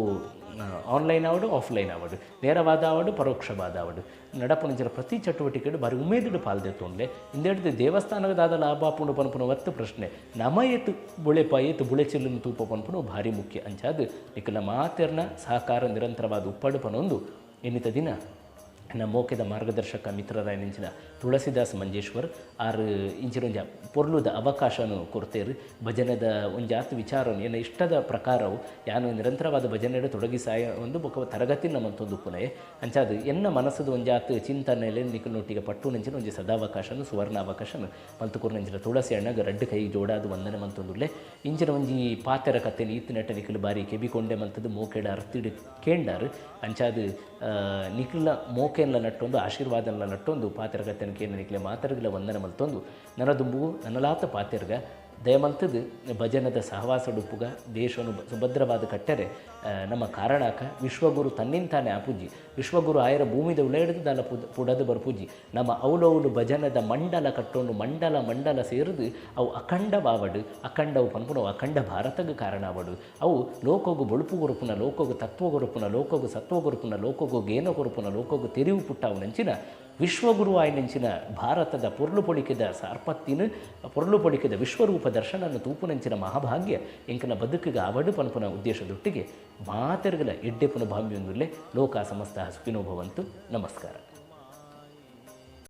ಆನ್ಲೈನ್ ಆವಡು ಆಫ್ಲೈನ್ ಆವಡು ನೇರವಾದ ಆವಡು ಪರೋಕ್ಷವಾದ ಆವಡು ನಡಪುನಂಚಿನ ಪ್ರತಿ ಚಟುವಟಿಕೆಡು ಬಾರಿ ಉಮೇದುಡು ಪಾಲ್ದೆತ್ತೊಂಡ್ಲೆ. ಇಂದೆಡ್ದು ದೇವಸ್ಥಾನದಾದ ಲಾಭ ಪುಣು ಪನ್ಪುನ ಒತ್ತು ಪ್ರಶ್ನೆ ನಮ ಏತು ಬುಳೆಪ ಏತು ಬುಳೆಚಿಲ್ಲನ್ನು ತೂಪ ಪನ್ಪುನು ಭಾರಿ ಮುಖ್ಯ. ಅಂಚಾದ ನಿಖಲ ಮಾತೆರ್ನ ಸಹಕಾರ ನಿರಂತರವಾದ ಉಪ್ಪಡು ಪನೊಂದು ಎನ್ನಿತ ದಿನ ನಮ್ಮ ಮೋಕೆದ ಮಾರ್ಗದರ್ಶಕ ಮಿತ್ರರಾಯ ನಿಂಚಿನ ತುಳಸಿದಾಸ್ ಮಂಜೇಶ್ವರ್ ಆರು ಇಂಚಿನ ಒಂಜ ಪೊರ್ಲುದ ಅವಕಾಶನು ಕೊರ್ತೇರು. ಭಜನೆದ ಒಂಜಾತ್ ವಿಚಾರನು ಎನ್ನ ಇಷ್ಟದ ಪ್ರಕಾರವು ಯಾನು ನಿರಂತರವಾದ ಭಜನೆಡು ತೊಡಗಿಸಾಯ ಒಂದು ಬೊಕ್ಕ ತರಗತಿ ನಮ್ಮಂತೊಂದು ಪುನಯೆ ಅಂಚಾದು ಎನ್ನ ಮನಸ್ಸದ ಒಂಜಾತ್ ಚಿಂತನೆಲೆ ನಿಖಲ್ನೊಟ್ಟಿಗೆ ಪಟ್ಟು ನಂಚಿನ ಒಂಜಿ ಸದಾವಕಾಶನು ಸುವರ್ಣ ಅವಕಾಶನು ಮಲ್ತುಕೂರು ನಂಚಿನ ತುಳಸಿ ಅಣ್ಣಗ ರಡ್ಡು ಕೈ ಜೋಡಾದು ವಂದನೆ ಮಂತೊಂದುಲ್ಲೆ. ಇಂಚಿನ ಒಂಜಿ ಪಾತೆರ ಕತ್ತೆನ ಈತ್ ನೆಟ್ಟ ನಿಖಲು ಬಾರಿ ಕೆಬಿಕೊಂಡೆ ಮಂತದ್ದು ಮೋಕೆಡ ಅರ್ತಿಡು ಕೇಂಡಾರು. ಅಂಚಾದು ನಿಖಲ ಮೋಕೆನ್ಲ ನಟ್ಟೊಂದು ಆಶೀರ್ವಾದನ್ಲ ನಟ್ಟೊಂದು ಪಾತೆರ ಕತ್ತೆನ ಕೇಂದ್ರ ನಿಖಲೆ ಮಾತರ್ಗಲ ವಂದನೆ ಮಲ್ತೊಂದು ನನ್ನ ದುಂಬು ನನ್ನಲಾತ ಪಾತೆರ್ಗ ದಯಮಲ್ತದು ಭಜನದ ಸಹವಾಸಡುಪ್ಪುಗ ದೇಶವನ್ನು ಸುಭದ್ರವಾದ ಕಟ್ಟರೆ ನಮ್ಮ ಕಾರಣಾಕ ವಿಶ್ವಗುರು ತನ್ನಿಂತಾನೆ ಆಪೂಜಿ ವಿಶ್ವಗುರು ಆಯರ ಭೂಮಿದ ಉಳೆಹಿಡಿದು ದಾಲ ಪುಡದು ಬರ್ಪೂಜಿ ನಮ್ಮ ಅವಲೌಲು ಭಜನದ ಮಂಡಲ ಕಟ್ಟೊಂಡು ಮಂಡಲ ಮಂಡಲ ಸೇರಿದು ಅವು ಅಖಂಡವಾವಡು ಅಖಂಡವು ಪನ್ಪುನವು ಅಖಂಡ ಭಾರತಗೆ ಕಾರಣಾವಡು. ಅವು ಲೋಕೋಗು ಬೊಳುಪು ಕೊರುಪುನ ಲೋಕೋಗು ತತ್ವ ಕೊರುಪುನ ಲೋಕೋಗು ಸತ್ವ ಕೊರುಪುನ ಲೋಕೋಗು ಗೇನ ಕೊರುಪುನ ಲೋಕೋಗು ತೆರಿವು ಪುಟ್ಟವು ನಂಚಿನ ವಿಶ್ವಗುರು ಆಯ್ನಂಚಿನ ಭಾರತದ ಪೊರ್ಲು ಪೊಳಿಕೆದ ಸಾರ್ಪತ್ತಿನ ಪೊರ್ಲು ಪೊಳಿಕೆದ ವಿಶ್ವರೂಪ ದರ್ಶನನ್ನು ತೂಪುನಂಚಿನ ಮಹಾಭಾಗ್ಯ ಎಂಕನ ಬದುಕಿಗೆ ಆವಡು ಪನ್ಪುನ ಉದ್ದೇಶದೊಟ್ಟಿಗೆ ಮಾತೆರ್ಗಲ ಎಡ್ಡೆಪುನ ಭಾಮ್ಯೊಂದುಲ್ಲೆ. ಲೋಕ ಸಮಸ್ತ ಸುಖಿನೋ ಭವಂತು. ನಮಸ್ಕಾರ.